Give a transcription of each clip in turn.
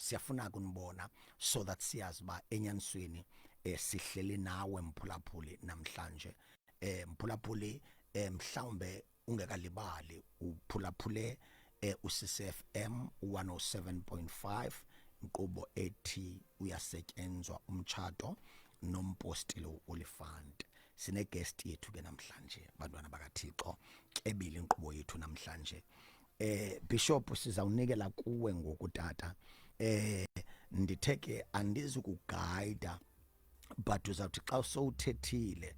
Siyafuna kunibona so that siyazi ba enyanisweni sihleli nawe mphulaphuli namhlanje. Mphulaphuli, mhlawumbe ungekalibali uphulaphule uCCFM 107.5, inkqubo ethi Uyasetyenzwa Umtshato nompostile uOlifant. Sine guest yethu ke namhlanje, bantwana bakaThixo. Kebile inkqubo yethu namhlanje. Bishop, sizawunikela kuwe ngoku, tata. Ndithe ke andizukuguide, but uzawuthi xa sowuthethile,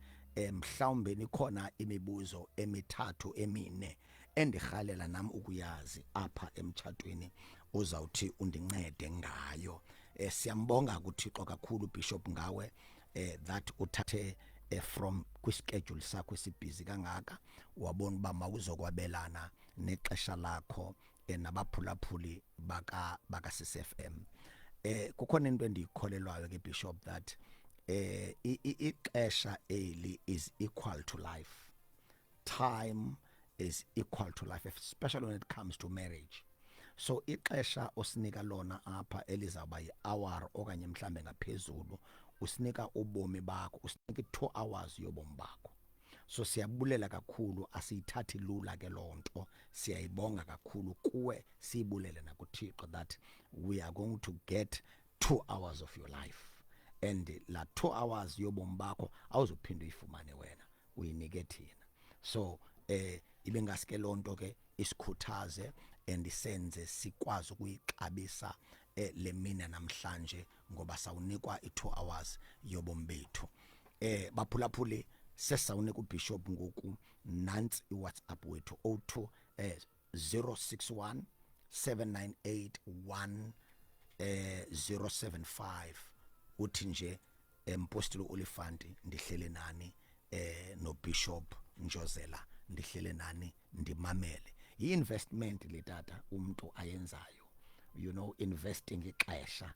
mhlawumbe nikhona imibuzo emithathu, emine endirhalela nam ukuyazi apha emtshatweni, uzawuthi undincede ngayo. Siyambonga kuThixo kakhulu, Bishop, ngawe, that uthathe from kwischedule sakho esibhizi kangaka, wabona uba mawuzokwabelana nexesha lakho nabaphulaphuli baka CCFM. Kukhona into endiyikholelwayo ke, Bishop, that ixesha eli is equal to life. Time is equal to life, especially when it comes to marriage. So ixesha osinika lona apha elizawuba yi-hour okanye mhlambe ngaphezulu, usinika ubomi bakho, usinika i-2 hours yobomi bakho. So siyabulela kakhulu, asiyithathi lula ke lonto. Siyayibonga kakhulu kuwe, siyibulele nakuThixo that we are going to get 2 hours of your life, and la 2 hours yobomi bakho awuzuphinda uyifumane wena, uyinike thina. So ibe ngaske lonto ke isikhuthaze and isenze sikwazi ukuyixabisa le mina namhlanje, ngoba sawunikwa i2 hours yobomi bethu. Baphulaphuli, sesawunika uBishop ngoku. Nantsi iWhatsApp wethu, 02 061 798 1 075. Uthi nje, "Empostile Oliphant, ndihlele nani no Bishop Njozela, ndihlele nani, ndimamele." I-investment le, tata, umuntu ayenzayo, investing ixesha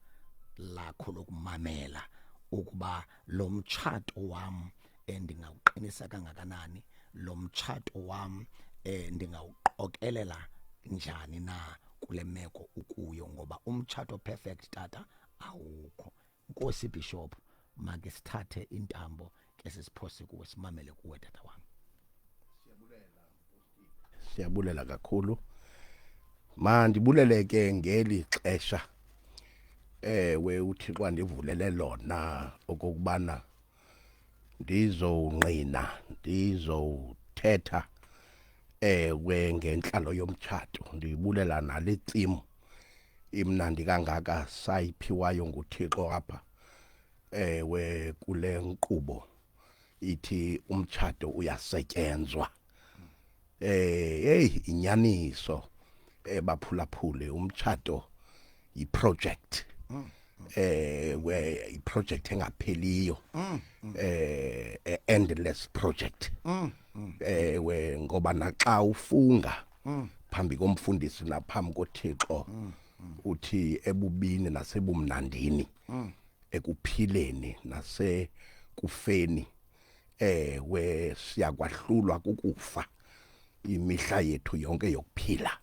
lakho lokumamela ukuba lo mtshato wam ndingawuqinisa kangakanani, lo mtshato wam ndingawuqokelela njani na kule meko ukuyo, ngoba umtshato perfect, tata, awukho. Nkosi Bishop, make sithathe intambo ke sisiphose kuwe, simamele kuwe, tata wami. Siyabulela kakhulu. Mandibulele ke ngeli xesha ewe uThixo andivulele lona okokubana ndizowungqina, ndizowuthetha ewe ngentlalo yomtshato. Ndibulela nale theme imnandi kangaka sayiphiwayo nguThixo apha ewe kule nkqubo ithi Umtshato Uyasetyenzwa. Hey, inyaniso, baphulaphule, umtshato yiproject, we iproject engapheliyo, endless project, we ngoba naxa ufunga phambi komfundisi naphambi koThixo uthi ebubini nasebumnandini, ekuphileni nasekufeni, we siyakwahlulwa kukufa imihla yethu yonke yokuphila.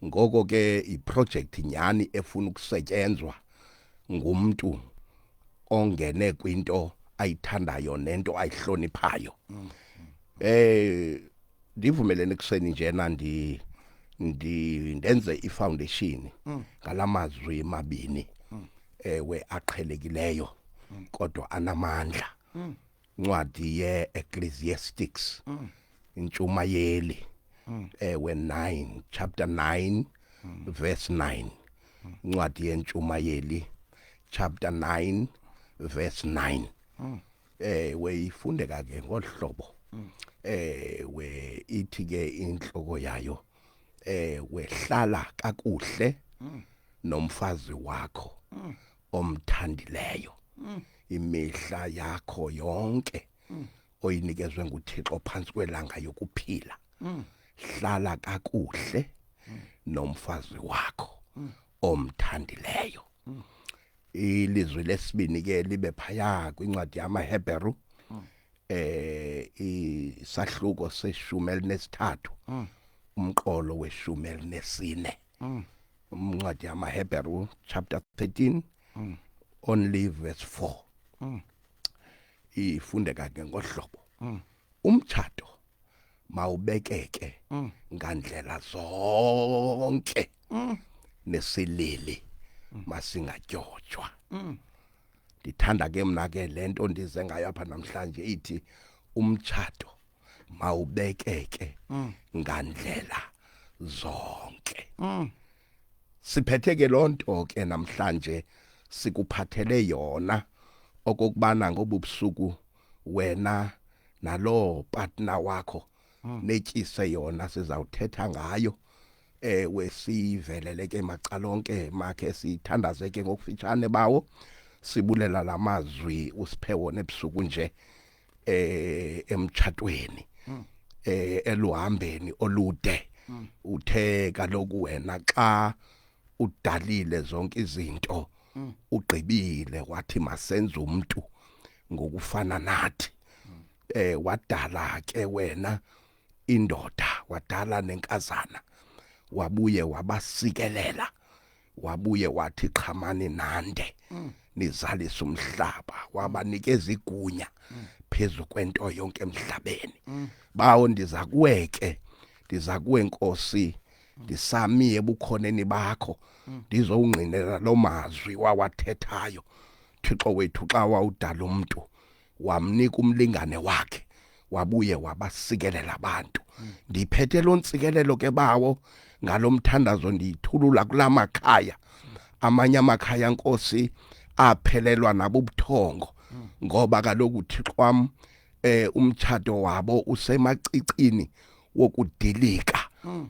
Ngoko ke iproject nyani efuna ukusetyenzwa ngumuntu ongene kwinto ayithandayo nento ayihloniphayo. Ndivumelene kuseni njena ndi ndi ndenze ifoundation ngalamazwi mabini ewe aqhelekileyo kodwa anamandla. Incwadi ye-Ecclesiastics, Intshumayeli, ewe 9, chapter 9 verse 9. Incwadi yeNtshumayeli chapter 9 verse 9, weyifundeka ke ngohlobo we ithi ke inhloko yayo, wehlala kakuhle nomfazi wakho omthandileyo imihla yakho yonke oyinikezwe nguThixo phansi kwelanga yokuphila. Hlala kakuhle nomfazi wakho omthandileyo. Ilizwi lesibini ke libe phaya kwincwadi yamaHebheru, isahluko seshumi elinesithathu, umqolo weshumi elinesine. Incwadi yamaHebheru chapter 13 only verse 4. Ifundeka ke ngohlobo. Umtshato mawubekeke ngandlela zonke nesilili masingatyotshwa. Ndithanda ke mna ke lento ndize ngayo apha namhlanje ithi umtshato mawubekeke ngandlela zonke. Siphethe ke lonto ke namhlanje, sikuphathele yona okokubana ngobubusuku wena nalo partner wakho netyise yona, sizawuthetha ngayo. Ewe, sivelele ke macala onke. Makhe sithandaze ke ngokufitshane. Bawo, sibulela lamazwi usiphe wona ebusuku nje emtshatweni, eluhambeni olude. Uthe kaloku wena xa udalile zonke izinto ugqibile, wathi masenze umuntu ngokufana nathi. Wadala ke wena indoda, wadala nenkazana, wabuye wabasikelela, wabuye wathi qhamani nande nizalise umhlaba, wabanikeza igunya phezu kwento yonke emhlabeni. Bawo, ndiza kuwe ke, ndiza kuwe Nkosi, ndisami ebukhoneni bakho, ndizowungqinela lo mazwi wawathethayo Thixo wethu xa wawudala umuntu, wamnika umlingane wakhe, wabuye wabasikelela abantu. Ndiphethe lo ntsikelelo ke bawo, ngalomthandazo ndiyithulula kulamakhaya. Amanye amakhaya, Nkosi, aphelelwa nabubuthongo ngoba kaloku Thixo wam umtshato wabo usemacicini wokudilika,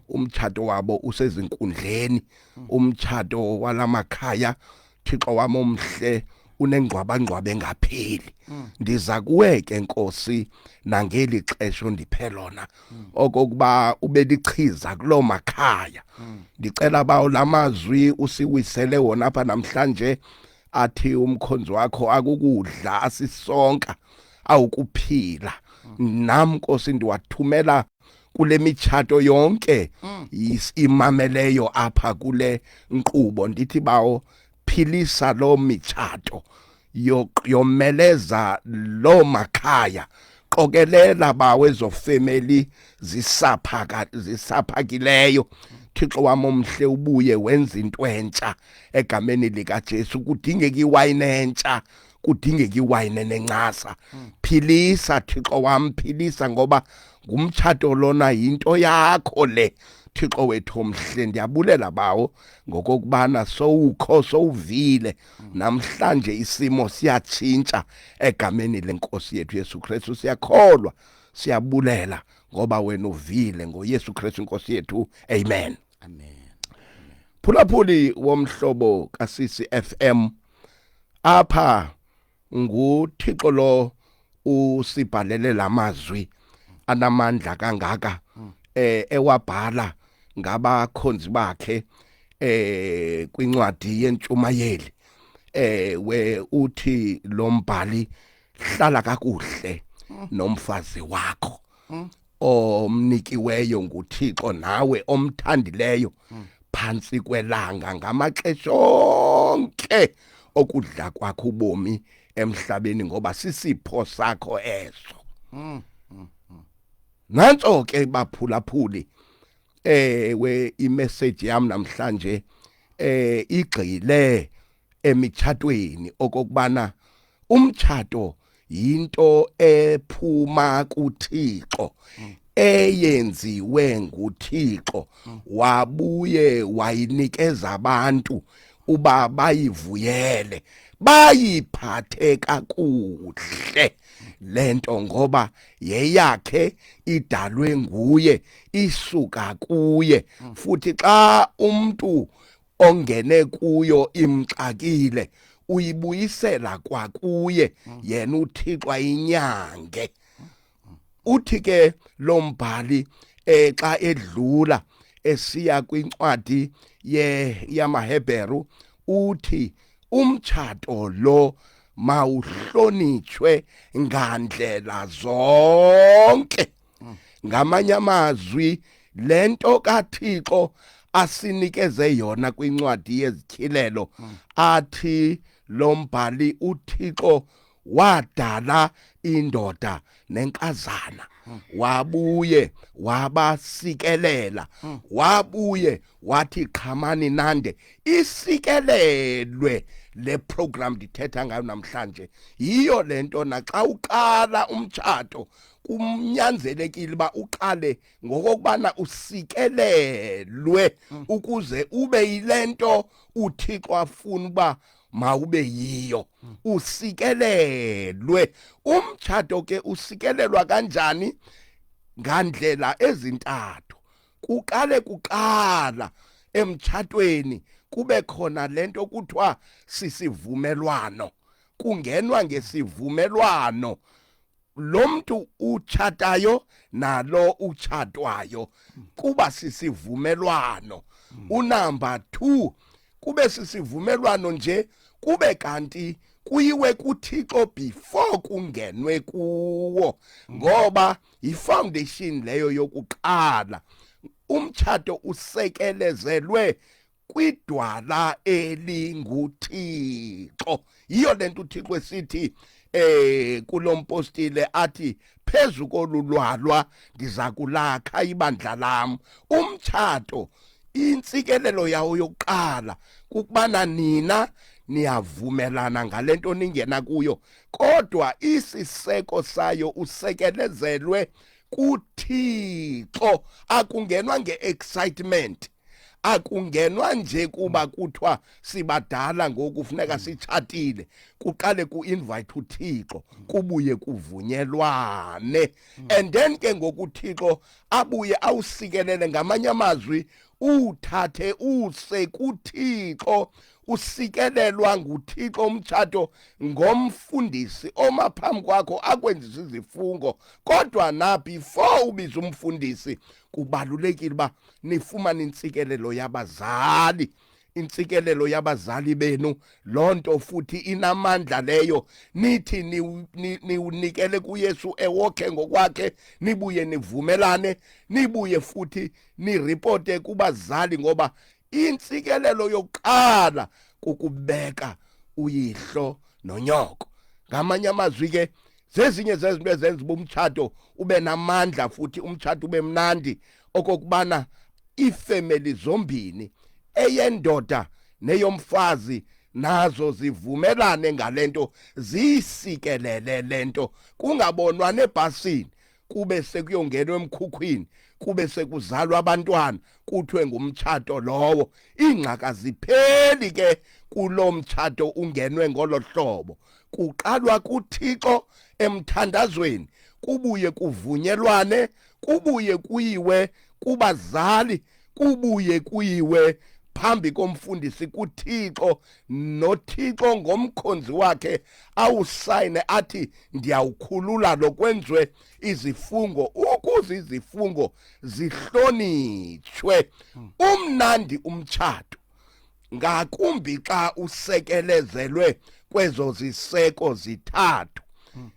umtshato wabo usezinkundleni, umtshato walamakhaya, Thixo wam omhle, unengcwabangcwaba engapheli. Ndiza kuwe ke Nkosi nangeli xesha ondiphe lona okokuba ube lichiza kuloo makhaya. Ndicela bawo lamazwi usiwisele wona apha namhlanje athi umkhonzi wakho akukudla asisonka awukuphila. Nam Nkosi ndiwathumela kule mitshato yonke imameleyo apha kule nkqubo. Ndithi bawo, philisa lo mitshato, yomeleza lo makhaya, qokelela bawo ezo family zisaphaka zisaphakileyo, Thixo wami omhle, ubuye wenza into entsha egameni lika Jesu. Kudingeka iwayini entsha, kudingeka iwayini enencasa. Philisa Thixo wami, philisa, ngoba ngumtshato lona, yinto yakho le, Thixo wethu omhle. Ndiyabulela bawo ngokokubana sowukho, sowuvile. Namhlanje isimo siyatshintsha egameni lenkosi yethu Yesu Kristu. Siyakholwa, siyabulela ngoba wena uvile, ngoYesu Kristu inkosi yethu, amen. Amen. Phulaphuli womhlobo kaSisi FM, apha nguThixo lo usibhalele lamazwi anamandla kangaka ewabhala ngabakhonzi bakhe kwincwadi yentshumayeli. We uthi lo mbhali, hlala kakuhle nomfazi wakho omnikiweyo nguThixo nawe omthandileyo phantsi kwelanga ngamaxesha onke okudla kwakho ubomi emhlabeni, ngoba sisipho sakho eso. Nantso ke baphulaphuli, we imessage yam namhlanje igxile emitshatweni, okokubana umtshato yinto ephuma kuThixo, eyenziwe nguThixo, wabuye wayinikeza abantu uba bayivuyele, bayiphathe kakuhle lento, ngoba yeyakhe, idalwe nguye, isuka kuye. Futhi xa umuntu ongene kuyo imxakile, uyibuyisela kwakuye yena uThixo ayinyange. Uthi ke lo mbhali xa edlula esiya kwincwadi ye yamaHebheru, uthi umtshato lo mawuhlonitshwe ngandlela zonke. Ngamanye amazwi, lento kaThixo asinikeze yona kwincwadi yezityhilelo athi lo mbhali uThixo wadala indoda nenkazana wabuye wabasikelela wabuye wathi qhamani nande isikelelwe le program ndithetha ngayo namhlanje. Yiyo lento naxa uqala umtshato kumnyanzelekile uba uqale ngokokubana usikelelwe ukuze ube yilento uThixo afuna uba mawube yiyo. Usikelelwe umtshato ke usikelelwa kanjani? Ngandlela ezintathu. Kuqale kuqala emtshatweni kube khona lento kuthiwa sisivumelwano, kungenwa ngesivumelwano lo mntu utshatayo nalo utshatwayo, kuba sisivumelwano. Unumber 2 kube sisivumelwano nje, kube kanti kuyiwe kuThixo before kungenwe kuwo, ngoba yifoundation leyo yokuqala. Umtshato usekelezelwe kwidwala elinguThixo. Yiyo lento uThixo esithi kulompostile athi phezu kolulwalwa ndiza kulakha ibandla lam. Umtshato intsikelelo yawo yokuqala kukubana nina niyavumelana ngalento ningena kuyo, kodwa isiseko sayo usekelezelwe kuThixo. Akungenwa ngeexcitement, akungenwa nje kuba kuthiwa sibadala ngoku funeka sitshatile. Kuqale ku-invite uThixo, kubuye kuvunyelwane, and then ke ngoku uThixo abuye awusikelele. Ngamanye amazwi uthathe use kuThixo, usikelelwa nguThixo umtshato ngomfundisi oma phambi kwakho akwenzisa izifungo. Kodwa na before ubiza umfundisi kubalulekile uba nifumane intsikelelo yabazali, intsikelelo yabazali benu. Lonto futhi inamandla leyo. Nithi niwunikele kuYesu ewokhe ngokwakhe, nibuye nivumelane, nibuye futhi nireporte kubazali, ngoba intsikelelo yokuqala kukubeka uyihlo nonyoko. Ngamanye amazwi ke zezinye zezinto ezenza uba umtshato ube namandla futhi umtshato ube mnandi, okokubana iifemeli zombini, eyendoda neyomfazi, nazo zivumelane ngalento, ziyisikelele lento, kungabonwa nebhasini kube sekuyongenwa emkhukhwini, kube sekuzalwa abantwana kuthiwe ngumtshato lowo. Iingxaka zipheli ke kulo mtshato ungenwe ngolo hlobo. Kuqalwa kuThixo emthandazweni, kubuye kuvunyelwane, kubuye kuyiwe kubazali, kubuye kuyiwe phambi komfundisi kuThixo, noThixo ngomkhonzi wakhe awusayine athi ndiyawukhulula lo, kwenziwe izifungo ukuze izifungo zihlonitshwe. Umnandi umtshato ngakumbi xa usekelezelwe kwezo ziseko zithathu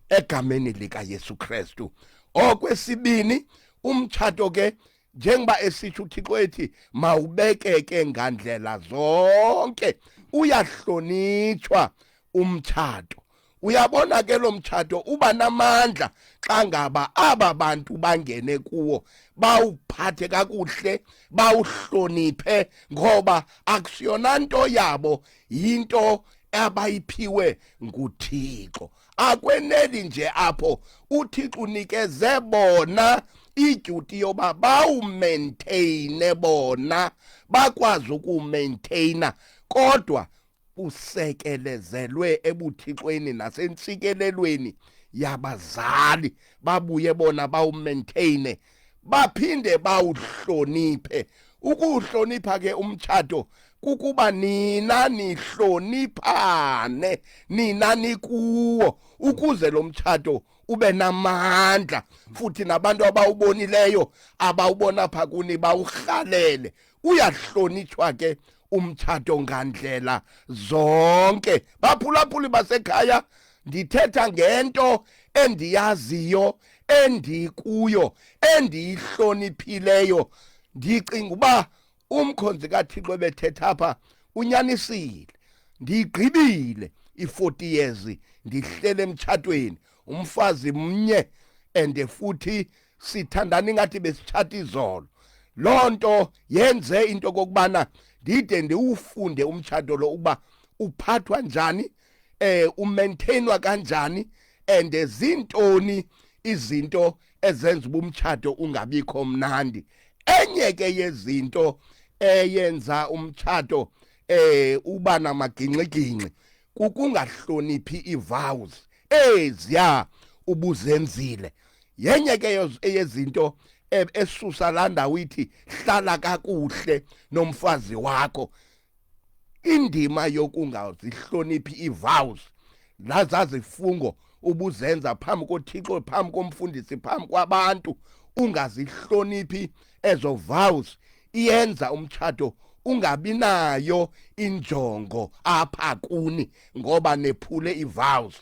egameni lika Yesu Kristu. Okwesibini, umtshato ke njengoba esitsho uThixo ethi mawubekeke ngandlela zonke, uyahlonitshwa umtshato. Uyabona ke lo mtshato uba namandla xa ngaba aba bantu bangene kuwo bawuphathe kakuhle, bawuhloniphe, ngoba akusiyona nto yabo, yinto abayiphiwe nguThixo. Akweneli nje apho, uThixo unikeze bona iduty yoba bawumaintaine, bona bakwazi ukuwumaintaina, kodwa usekelezelwe ebuthixweni nasentsikelelweni yabazali. Babuye bona bawumaintaine, baphinde bawuhloniphe. Ukuwuhlonipha ke umtshato kukuba nina nihloniphane, nina nikuwo, ukuze lo mtshato ube namandla futhi nabantu abawubonileyo abawubona pha kuni bawurhalele. Uyahlonitshwa ke umtshato ngandlela zonke. Baphulaphuli basekhaya, ndithetha ngento endiyaziyo, endikuyo, endiyihloniphileyo. Ndicinga uba Umkhonzi kaThixo ebethetha apha unyanisile. Ndiyigqibile i-40 years ndihlele emtshatweni, umfazi mnye, and futhi sithandana ingathi besitshata izolo. Loo nto yenze into kokubana ndide ndiwufunde umtshato lo ukuba uphathwa njani, umaintainwa kanjani, and zintoni izinto ezenza uba umtshato ungabikho mnandi. Enye ke yezinto eyenza umtshato uba namagingxigingxi kukungahloniphi ivows eziya ubuzenzile. Yenye ke eyezinto esusa laa ndawo ithi hlala kakuhle nomfazi wakho, indima yokungazihloniphi ivows lazazifungo ubuzenza phambi koThixo, phambi komfundisi, phambi kwabantu, ungazihloniphi ezo vows, iyenza umtshato ungabi nayo injongo apha kuni ngoba nephule ivows.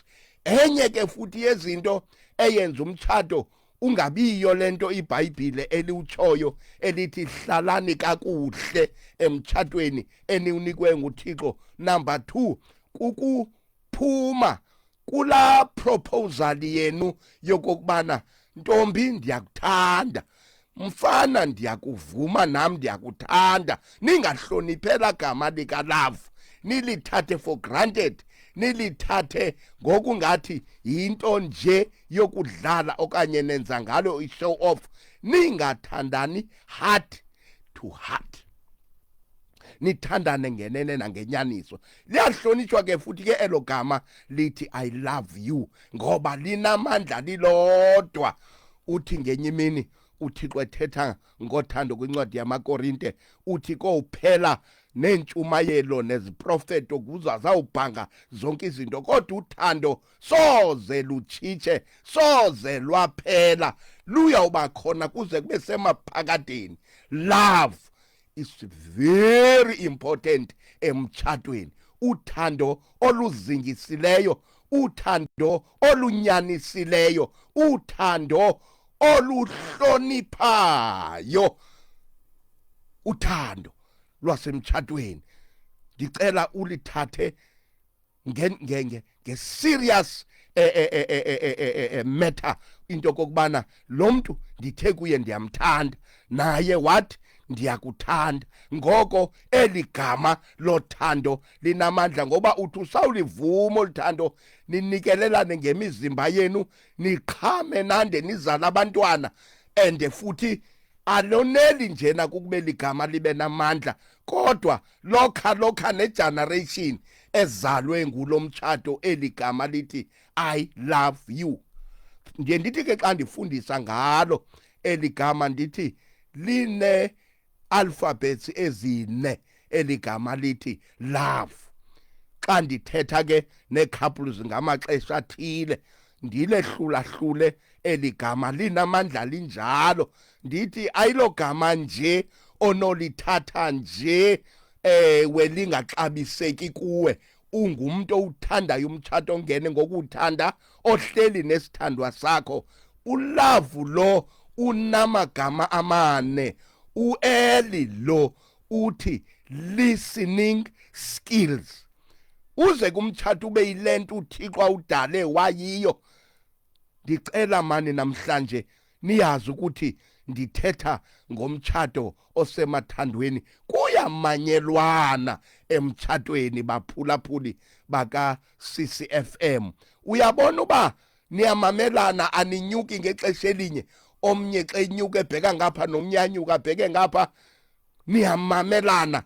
Enye ke futhi yezinto eyenza umtshato ungabiyo lento iBhayibhile eliwutshoyo elithi hlalani kakuhle emtshatweni eniwunikwe nguThixo, number 2 kukuphuma kula proposal yenu yokokubana ntombi ndiyakuthanda, mfana ndiyakuvuma, nam ndiyakuthanda. Ningahloniphela gama lika love, nilithathe for granted, nilithathe ngokungathi yinto nje yokudlala okanye nenza ngalo i-show off. Ningathandani heart to heart, nithandane ngenene nangenyaniso. Liyahlonitshwa ke futhi ke elo gama lithi I love you ngoba linamandla lilodwa. Uthi ngenye imini uThixo ethetha ngothando kwincwadi yamaKorinte, uthi kowuphela neentshumayelo neziprofeto kuza zawubhanga zonke izinto, kodwa uthando soze lutshitshe, soze lwaphela, luyawuba khona kuze kube semaphakadeni. Love is very important emtshatweni. Uthando oluzingisileyo, uthando olunyanisileyo, uthando oluhloniphayo, uthando lwasemtshatweni ndicela ulithathe nge nge nge nge serious matter into kokubana lo mntu ndithe kuye ndiyamthanda, naye wathi ndiyakuthanda. Ngoko eli gama lothando linamandla ngoba uthi usawulivuma oluthando, ninikelelane ngemizimba yenu, niqhame nande nizala abantwana. And futhi aloneli njena kukube ligama libe namandla, kodwa lokha lokha negeneration ezalwe ngulo mtshato eligama lithi I love you. Ndiye ndithi ke xa ndifundisa ngalo eligama ndithi line alphabets ezine eligama lithi love. Xa ndithetha ke necouples ngamaxesha athile ndilehlulahlule eligama linamandla linjalo, ndithi ayilogama nje onolithatha nje welingaxabiseki kuwe. Ungumuntu owuthandayo umtshato, ongene ngokuwuthanda, ohleli nesithandwa sakho. Ulavu lo unamagama amane, ueli lo uthi listening skills. Uze kumtshato ube yilento uThixo awudale wayiyo. Ndicela mani namhlanje niyazi ukuthi ndithetha ngomtshato osemathandweni. Kuyamanyelwana emtshatweni, baphulaphuli baka CCFM. Uyabona uba niyamamelana, aninyuki ngexesha elinye, omnye xa enyuka ebheka ngapha nomnye anyuka abheke ngapha. Niyamamelana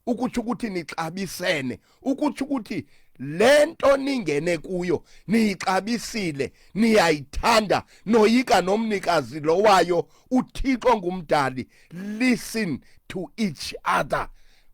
ukutsho ukuthi nixabisene, ukutsho ukuthi lento ningene kuyo niyixabisile, niyayithanda, noyika nomnikazi lowayo uThixo ngumdali. Listen to each other,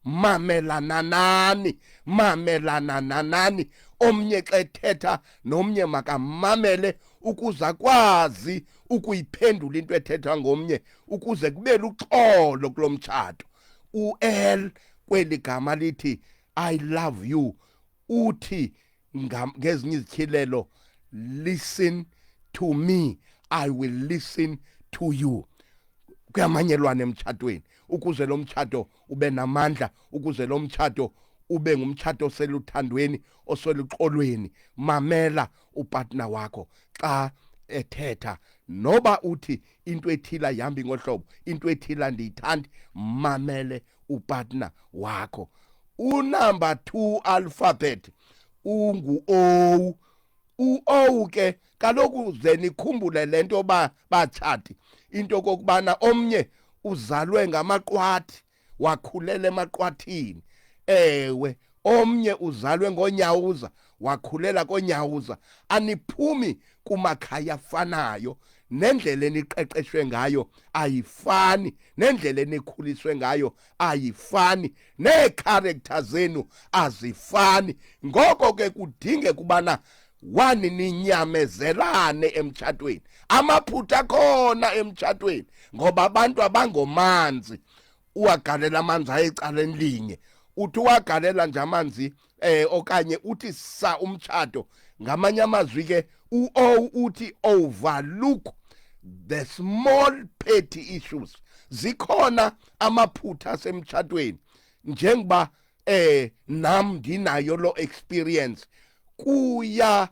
mamelananani, mamelananani. Omnye xa ethetha nomnye makamamele ukuze akwazi ukuyiphendula into ethethwa ngomnye, ukuze kube luxolo kulo mtshato. U-L kweli gama lithi I love you uthi ngezinye izityhilelo, listen to me, I will listen to you. Kuyamanyelwana emtshatweni. Ukuze lo mtshato ube namandla, ukuze lo mtshato ube ngumtshato oseluthandweni, oseluxolweni, mamela upartner wakho xa ethetha. Noba uthi into ethila yambi ngohlobo, into ethila ndiyithandi, mamele upartner wakho. Unumber 2 alphabet ungu O. U-O ke kaloku ze nikhumbule lento ba batshati, into kokubana omnye uzalwe ngamaqwathi, wakhulela emaqwathini. Ewe, omnye uzalwe ngonyawuza, wakhulela konyawuza. Aniphumi kumakhaya afanayo, nendlela eniqeqeshwe ngayo ayifani, nendlela enikhuliswe ngayo ayifani, nee-character zenu azifani. Ngoko ke kudinge kubana wani ninyamezelane emtshatweni. Amaphutha akhona emtshatweni, ngoba abantu abangomanzi. Uwagalela amanzi ayecaleni linye, uthi uwagalela nje amanzi okanye uthi sa umtshato. Ngamanye amazwi ke u-O uthi overlook the small petty issues. Zikhona amaphutha asemtshatweni, njengoba nam ndinayo lo experience. Kuya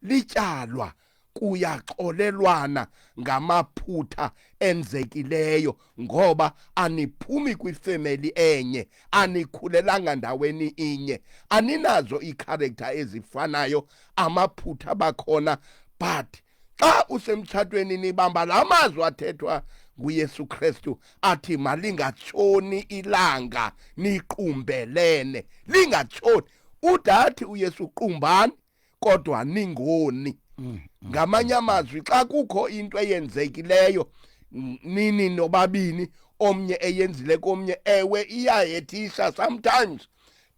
lityalwa, kuyaxolelwana ngamaphutha enzekileyo, ngoba aniphumi kwifemeli enye, anikhulelanga ndaweni inye, aninazo iicharacter ezifanayo, amaphutha bakhona. But xa usemtshatweni nibamba la mazwi athethwa nguYesu Kristu athi malingatshoni ilanga niqumbelene, lingatshoni. Udathi uYesu qumbani kodwa ningoni. Ngamanye amazwi, xa kukho into eyenzekileyo nini nobabini, omnye eyenzile komnye, ewe iyahethisha sometimes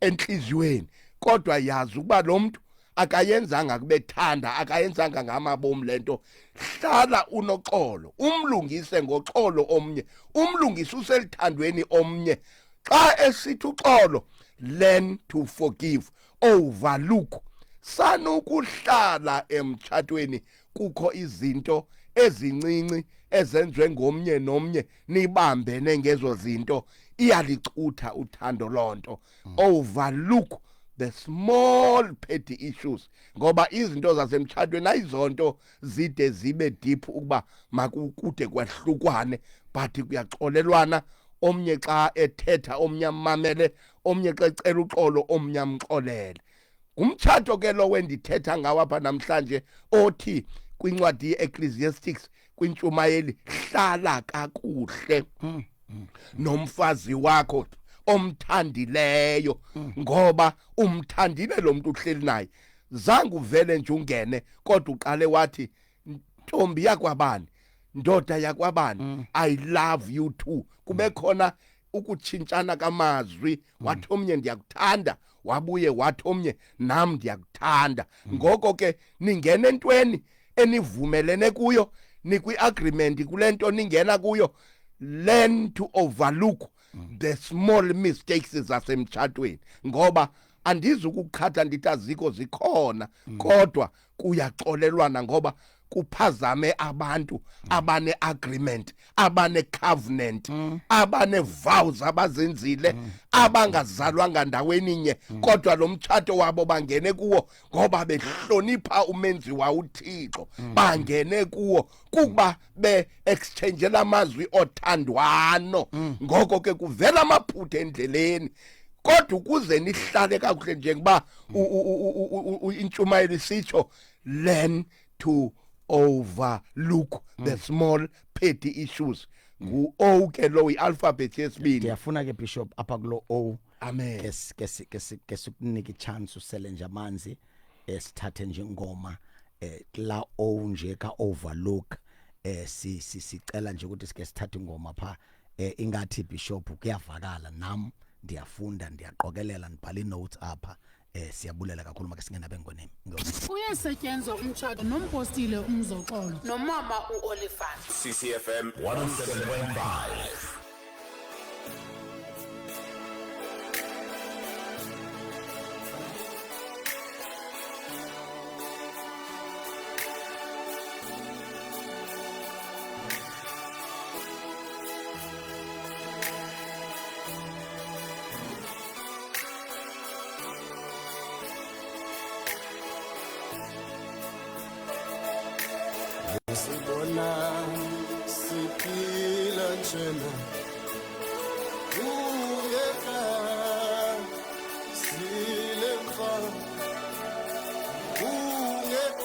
entliziyweni, kodwa yazi ukuba lo mntu akayenzanga kubethanda, akayenzanga ngamabomi lento. Hlala unoxolo, umlungise ngoxolo omnye, umlungise uselithandweni omnye. Xa esithi uxolo, learn to forgive, overlook. Sanukuhlala emtshatweni kukho izinto ezincinci ezenziwe ngomnye nomnye, nibambene ngezo zinto, iyalicutha uthando lonto. Overlook the small petty issues, ngoba izinto zasemtshatweni ayizonto zide zibe deep ukuba makukude kwahlukwane, but kuyaxolelwana. Omnye xa ethetha omnye amamele, omnye xa ecela uxolo omnye amxolele. Ngumtshato ke lowo endithetha ngawo apha namhlanje, othi kwincwadi ye-Ecclesiastics, kwintshumayeli, hlala kakuhle nomfazi wakho omthandileyo, ngoba umthandile lo muntu uhleli naye. Zange uvele nje ungene, kodwa uqale wathi ntombi yakwabani, ndoda yakwabani, I love you too. Kube khona ukutshintshana kamazwi, wathi omnye ndiyakuthanda, wabuye wathi omnye nam ndiyakuthanda. Ngoko ke ningena entweni enivumelene kuyo, nikwi-agreement kule nto ningena kuyo. Learn to overlook the small mistakes zasemtshatweni, ngoba andizukuqhatha ndithi azikho, zikhona, kodwa kuyaxolelwana ngoba kuphazame abantu abane agreement, abane covenant, abane vows abazenzile, abangazalwanga ndaweni nye, kodwa lo mtshato wabo bangene kuwo ngoba behlonipha umenzi wa uThixo. Bangene kuwo kuba be exchange lamazwi othandwano. Ngoko ke kuvela amaphutha endleleni, kodwa ukuze nihlale kakuhle, njengoba intshumayelo isitsho, learn to overlook the small petty issues. Ngu O ke lo, ialphabet yesibini. Ndiyafuna ke Bishop apha kulo O. Amen. Ke sikunika ichance usele nje amanzi, sithathe nje ingoma kula O nje ka overlook. Si sicela nje ukuthi sike sithathe ingoma pha. Ingathi Bishop kuyavakala, nam ndiyafunda, ndiyaqokelela, ndibhala inotes apha. Siyabulela kakhulu, make singena bengoneni. Uyasetyenzwa umtshato nompostile uMzoxolo nomama uOlifant. CCFM 107.5. Njena Ungegazi lemfana, ungegazi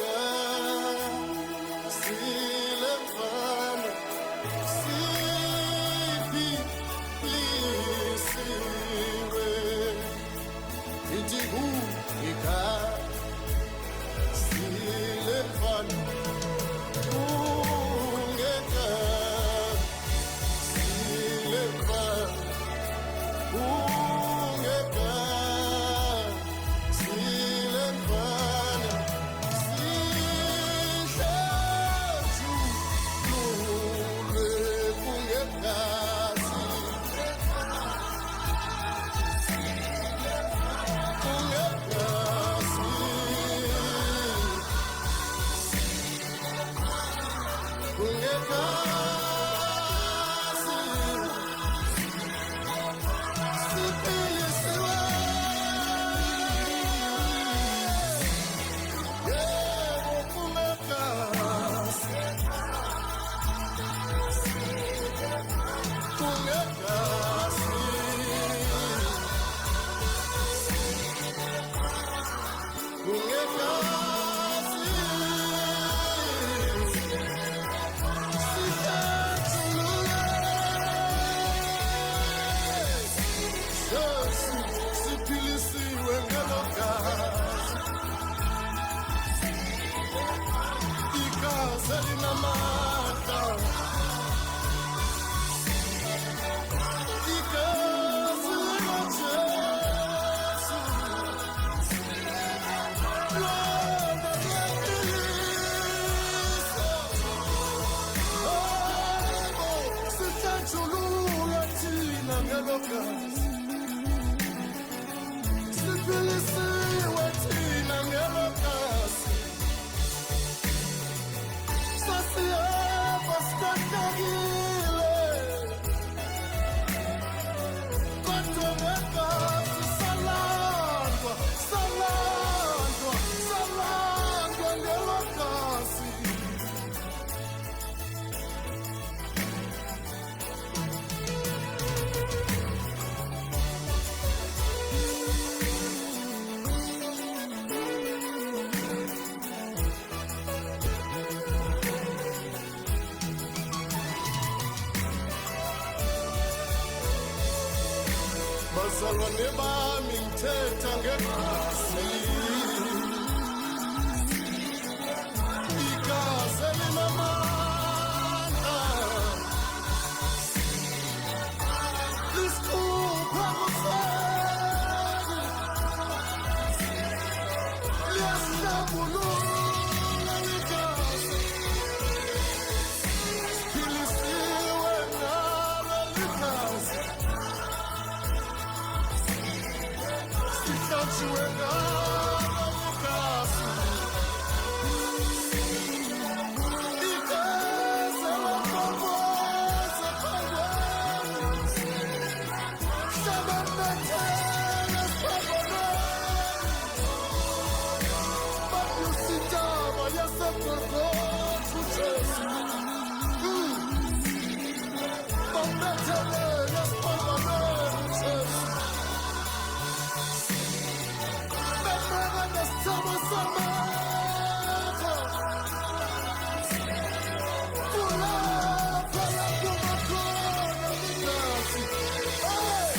lemfana, siphilisiwe. Ithi ungegazi lemfana, ungegazi lemfana, ungegazi lemfana, sihlanjululwe kungegazi, kungegazi, kungegazi, siphilisiwe. Yebo, kungegazi, kungegazi, kungegazi, sihlanjululwe. Jesu, siphilisiwe ngelo gazi, igazi elinamandla, igazi likaJesu, lona liyaphilisa. Yebo, sihlanjululwe thina ngelo gazi, siphilisiwe thina ngelo gazi. Sasihamba sikhahlekile, kodwa ngegazi salandwa, salandwa, salandwa ngelo gazi. Bazalwane bami, ngithetha ngegazi, igazi elinamandla, lisikhupha kufeni, liyasihlambulula ligazi, siphilisiwe ngalo ligazi, sihlanjiwe ngalo ligazi. Igazi elagobhoza phambili, hlabambethele esiphambanweni, banyusa intaba yaseGolgotha uJesu. Bambethelele esiphambanweni uJesu, bemeka nesithebo samatha. Kulapha laphuma khona igazi. Hey!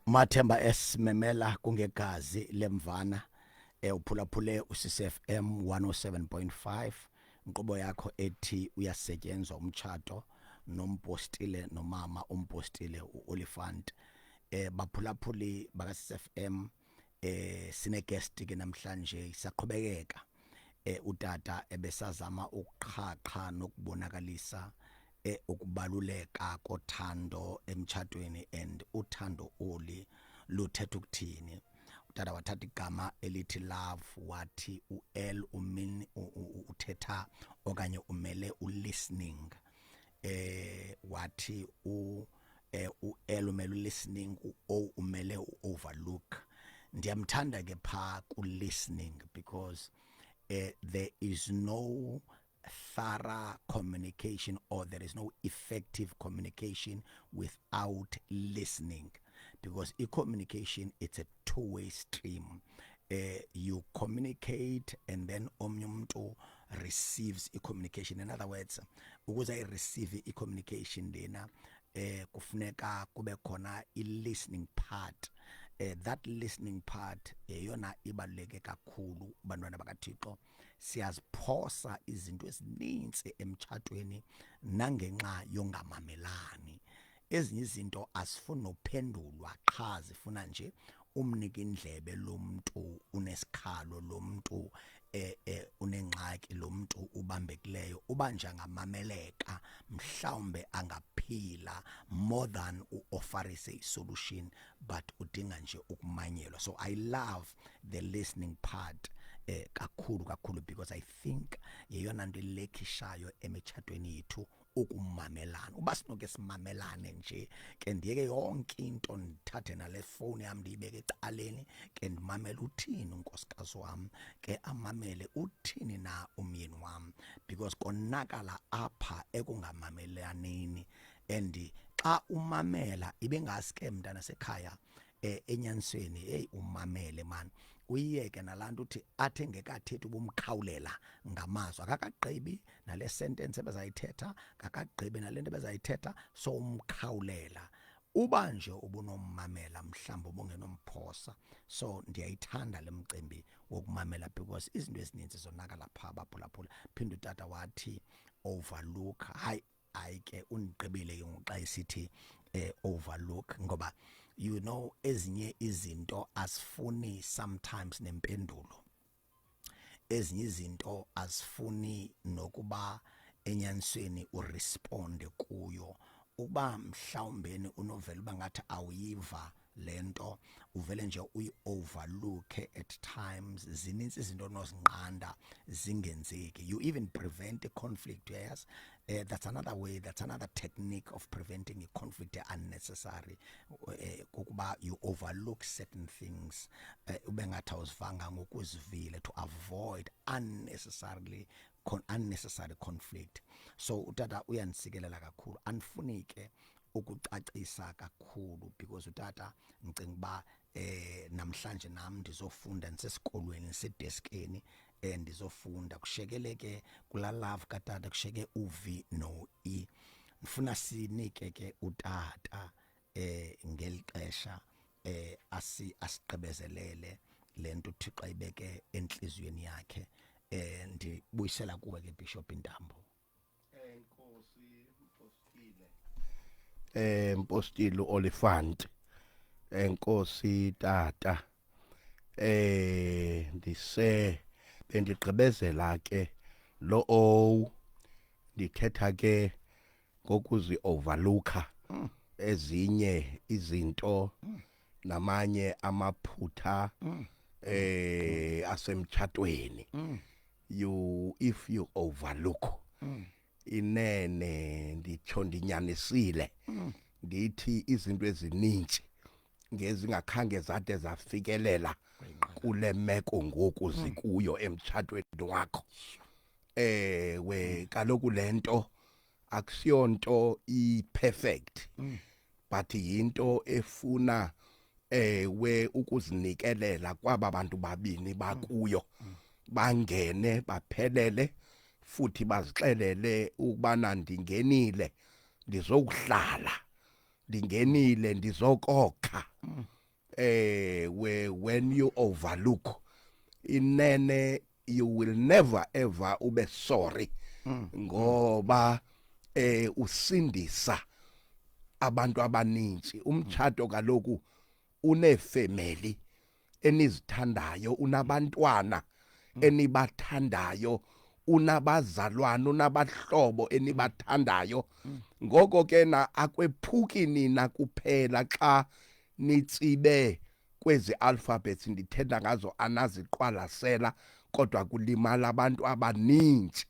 Mathemba esimemela kungegazi lemvana. Uphulaphule uCCFM 107.5, inkqubo yakho ethi Uyasetyenzwa Umtshato nompostile nomama umpostile uOlifant. Baphulaphuli baka CCFM, sine guest ke namhlanje. Isaqhubekeka utata ebesazama ukuqhaqha nokubonakalisa ukubaluleka kothando emtshatweni and uthando oli luthetha ukuthini. Utata wathatha igama elithi love, wathi u-L umean uthetha okanye umele u-listening. Wathi u-L umele u-listening, u-O umele u-overlook. Ndiyamthanda ke phaa ku-listening because there is no thorough communication or there is no effective communication without listening, because i-communication, it's a two-way stream. You communicate and then omnye umuntu receives i-communication. In other words, ukuze ayi-receive i-communication lena, kufuneka kube khona i-listening part. That listening part eyona ibaluleke kakhulu, bantwana bakaThixo. Siyaziphosa izinto ezininzi emtshatweni nangenxa yongamamelani. Ezinye izinto azifuni nophendulwa, qha zifuna nje umnike indlebe lo muntu unesikhalo, lo muntu unengxaki, lo muntu ubambekileyo. Uba nje angamameleka, mhlawumbe angaphila more than uofferise isolution, but udinga nje ukumanyelwa. So I love the listening part kakhulu kakhulu, because I think yeyona nto ilekhishayo emitshatweni yethu, ukumamelana. Uba sinoke simamelane nje ke, ndiyeke yonke into, ndithathe nale phone yami ndiyibeke ecaleni ke, ndimamele uthini unkosikazi wami, ke amamele uthini na umyeni wami, because konakala apha ekungamamelaneni. And xa umamela, ibengaske mntana sekhaya, enyanisweni, hey, umamele man, uyiyeke nalanto uthi athe ngekathethi ubumkhawulela ngamazwi, akakagqibi nale sentence ebezayithetha, akakagqibi nalento ebezayithetha, so umkhawulela. Uba nje ubunommamela, mhlawumbi ubungenomphosa. So ndiyayithanda le mcimbi wokumamela, because izinto ezininzi zonakala phaa, baphulaphula. Phinde utata wathi overlook. Hayi, hayi ke, undigqibile ke ngoxa esithi overlook, ngoba ezinye izinto asifuni sometimes nempendulo, ezinye izinto asifuni nokuba enyanisweni uresponde kuyo. Ukuba mhlawumbeni unovela uba ngathi awuyiva lento, uvele nje uyi-overlook. At times zininzi izinto onozinqanda zingenzeki. You even prevent a conflict, yes. That's another way, that's another technique of preventing a conflict unnecessary, kukuba you overlook certain things, ube ngathi awuzivanga ngokuzivile, to avoid unnecessary conflict. So utata uyanisikelela kakhulu. Andifuni ke ukucacisa kakhulu, because utata ngicinga uba namhlanje nami ndizofunda, nisesikolweni, nisedeskeni, ndizofunda. Kushekeleke kula love katata, kusheke uV no E. Ngifuna sinike ke utata ngelixesha asigqibezelele lento uThixo ayibeke enhliziyweni yakhe. Ndibuyisela kuwe ke, Bishop Intambo. Enkosi, Mpostile. Mpostile Oliphant. Enkosi, tata. Ndise bendigqibezela ke lo O, ndithetha ke ngokuzi overlooka ezinye izinto namanye amaphutha asemtshatweni. You if you overlook, inene nditsho ndinyanisile ndithi izinto ezininzi ngezingakhange zade zafikelela kule meko ngoku zikuyo emtshatweni wakho. We kaloku lento akusiyonto i-perfect, but yinto efuna we ukuzinikelela kwaba bantu babini bakuyo, bangene baphelele futhi bazixelele ukubana ndingenile ndizokuhlala, ndingenile ndizokokha. We when you overlook, inene you will never ever ube sorry, ngoba usindisa abantu abaninzi. Umtshato kaloku unefamily enizithandayo, unabantwana enibathandayo, unabazalwana, unabahlobo enibathandayo. Ngoko ke na akwephuki nina kuphela xa nitsibe kwezi alphabets ndithetha ngazo, anaziqwalasela, kodwa kulimala abantu abaninzi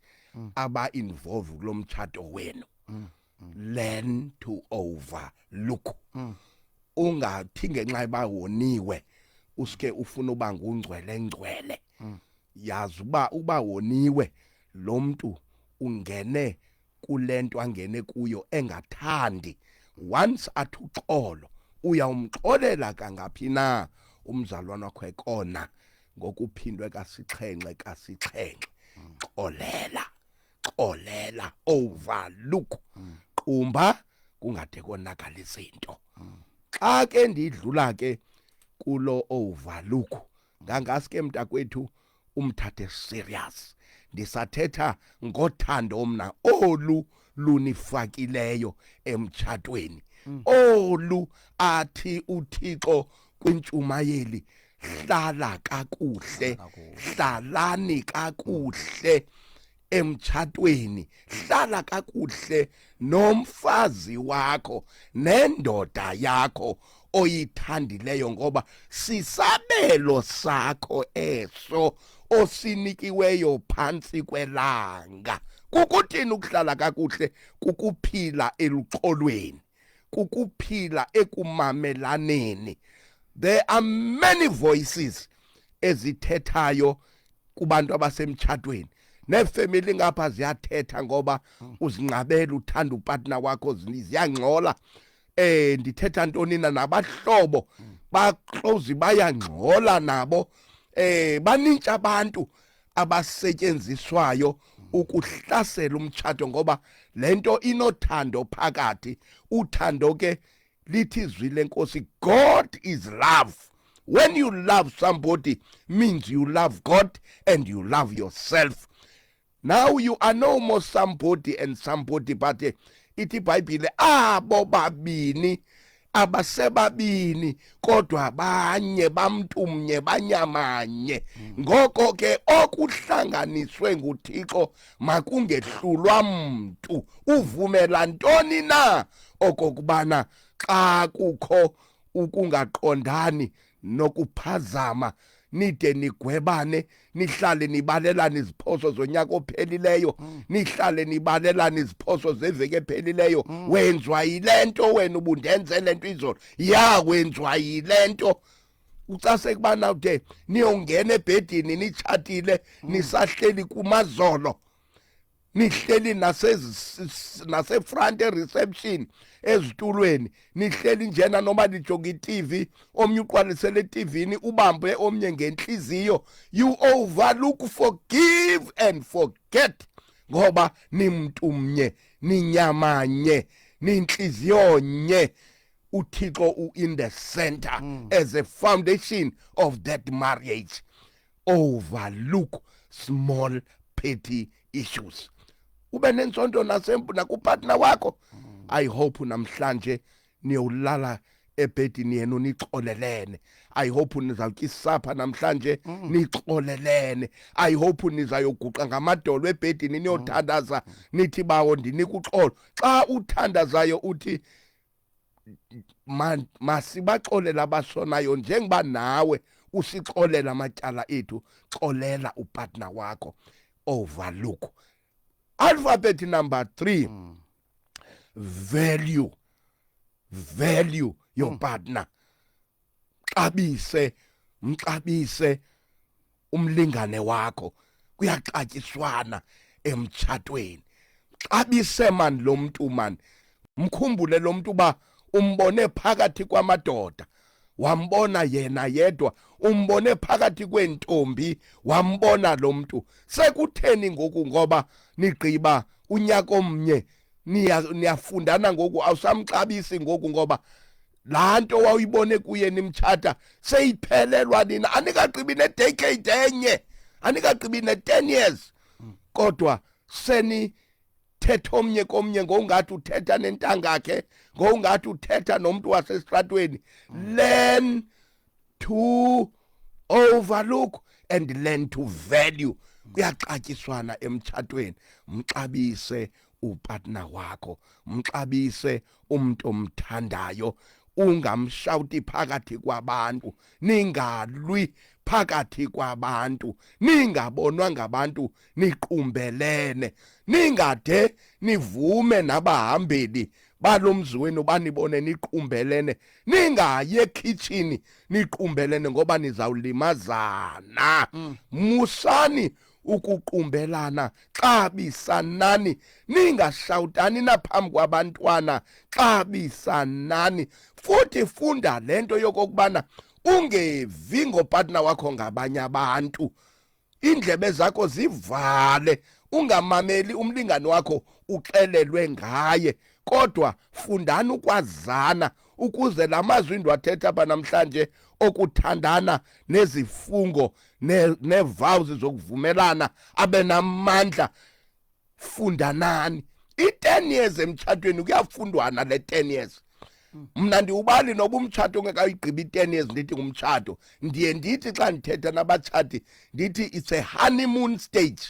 aba involve kulo mtshato wenu. Learn to overlook. Ungathi ngenxa yoba woniwe uske ufuna uba ngungcwele ngcwele. Yazi uba woniwe lo mntu. Ungene kulento angene kuyo engathandi. Once athi uxolo, uyawumxolela kangaphi na umzalwana wakho ekona ngokuphindwe kasixhenxe kasixhenxe? Xolela, xolela, overlook, qumba kungade konakala izinto. Xa ke ndidlula ke kulo overlook, ngangaske mntakwethu umthathe serious. Ndisathetha ngothando mna olu lunifakileyo emtshatweni, olu athi uThixo kwintshumayeli, hlala kakuhle, hlalani kakuhle emtshatweni, hlala kakuhle nomfazi wakho nendoda yakho oyithandileyo, ngoba sisabelo sakho eso osinikiweyo phantsi kwelanga. Kukuthini ukuhlala kakuhle? Kukuphila eluxolweni, kukuphila ekumamelaneni. There are many voices ezithethayo kubantu abasemtshatweni, neefemeli ngapha ziyathetha ngoba uzinqabela uthanda upartner wakho, ziyangxola. Ndithetha ntoni na? Nabahlobo baclose bayangxola nabo. Banintshi abantu abasetyenziswayo ukuhlasela umtshato, ngoba lento inothando phakathi. Uthando ke, lithi izwi lenkosi, God is love. When you love somebody, means you love God and you love yourself. Now you are no more somebody and somebody, but ithi iBhayibhile abo babini abasebabini kodwa banye, bamntumnye, banyamanye. Ngoko ke okuhlanganiswe nguThixo makungehlulwa mntu. Uvumela ntoni na okokubana xa kukho ukungaqondani nokuphazama nide nigwebane, nihlale nibalelana iziphoso zonyaka ophelileyo, nihlale nibalelana iziphoso zeveki ephelileyo? Wenziwa yile nto wena, ubundenze le nto izolo, ya, wenziwa yile nto. Ucase kubana ude niyongena ebhedini nitshatile, nisahleli kumazolo, nihleli nasefront ereception ezitulweni, nihleli njena noma nijonga iTV, omnye uqwalisele eTVini, ubambe omnye ngenhliziyo. You overlook, forgive and forget, ngoba nimntu mnye, ninyamanye, ninhliziyo nye. uThixo u in the center as a foundation of that marriage. Overlook small petty issues, ube nensonto nakupartner wakho. I hope namhlanje niyolala ebhedini yenu nixolelene. I hope nizawutya isapha namhlanje nixolelene. I hope nizayoguqa ngamadolo ebhedini niyothandaza, nithi, "Bawo, ndinika uxolo." Xa uthandazayo uthi, "Masibaxolela abasonayo njengoba nawe usixolela amatyala ethu." Xolela upartner wakho, overlook. Alphabet number 3, value. Value your partner. Xabise, mxabise umlingane wakho. Kuyaxatyiswana emtshatweni. Xabise man lo mntu man, mkhumbule lo mntu ba umbone phakathi kwamadoda, wambona yena yedwa, umbone phakathi kweentombi, wambona lo mntu. Sekutheni ngoku? Ngoba nigqiba unyaka omnye, niyafundana ngoku, awusamxabisi ngoku, ngoba laa nto wawuyibone kuye nimtshata seyiphelelwa nina. Anikagqibi nedecade enye, anikagqibi ne-10 years, kodwa seni thetha omnye komnye ngowungathi uthetha nentangakhe, ngowungathi uthetha nomntu wasesitratweni. Learn to overlook and learn to value. Kuyaxatyiswana emtshatweni. Mxabise upartner wakho, mxabise umuntu omthandayo. Ungamshawuti phakathi kwabantu, ningalwi phakathi kwabantu, ningabonwa ngabantu niqumbelene, ningade nivume nabahambeli balomzi wenu banibone niqumbelene, ningayi ekhitshini niqumbelene, ngoba nizawulimazana. Musani. Ukuqumbelana, xabisanani, ningashawutani naphambi kwabantwana, xabisanani. Futhi funda lento yokokubana ungevi ngopartner wakho ngabanye abantu. Indlebe zakho zivale, ungamameli umlingani wakho uxelelwe ngaye, kodwa fundani ukwazana ukuze lamazwi ndiwathetha apha namhlanje okuthandana nezifungo nevows zokuvumelana abe namandla. Fundanani. I-10 years emtshatweni kuyafundwana le 10 years. Mna ndiwubali noba umtshato ungekayigqibi i-10 years ndithi ngumtshato. Ndiye ndithi xa ndithetha nabatshati ndithi it's a honeymoon stage.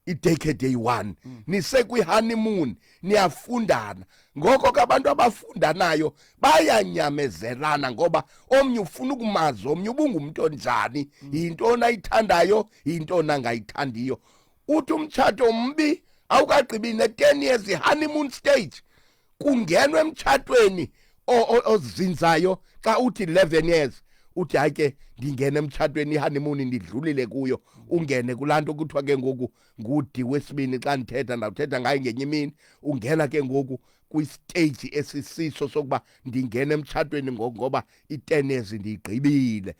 Idecade eyi-1 nisekwi-honeymoon, niyafundana. Ngoko ke abantu abafundanayo bayanyamezelana, ngoba omnye ufuna ukumazi omnye ubungumntu onjani, yintoni ayithandayo, yintoni angayithandiyo. Uthi umtshato mbi awukagqibi ne-10 years honeymoon stage, kungenwe emtshatweni ozinzayo. Xa uthi 11 years, uthi hayi ke, ndingena emtshatweni, ihoneymoon ndidlulile kuyo, ungene kulaa nto kuthiwa ke ngoku ngudi wesibini. Xa ndithetha ndawuthetha ngayo ngenye imini. Ungena ke ngoku kwistage esisiso sokuba ndingena emtshatweni ngoku, ngoba i-10 years ndiyigqibile.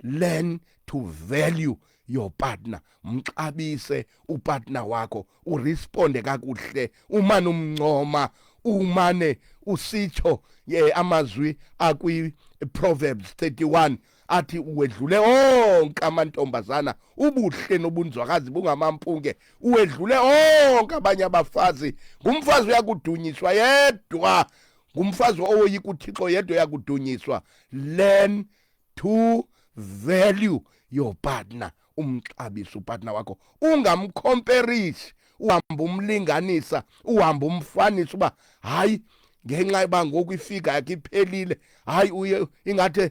Learn to value your partner. Mxabise upartner wakho, uresponde kakuhle, umane umncoma, umane usitsho ye amazwi akwi Proverbs 31 athi uwedlule onke amantombazana ubuhle nobunzwakazi bungamampunge, uwedlule onke abanye abafazi. Ngumfazi uyakudunyiswa yedwa, ngumfazi owoyika uThixo yedwa uyakudunyiswa. Learn to value your partner. Umxabisa upartner wakho, ungamcomparishi, uhamba umlinganisa, uhamba umfanisa uba hayi, ngenxa yoba ngoku ifigure yakhe iphelile, hayi, uye ingathi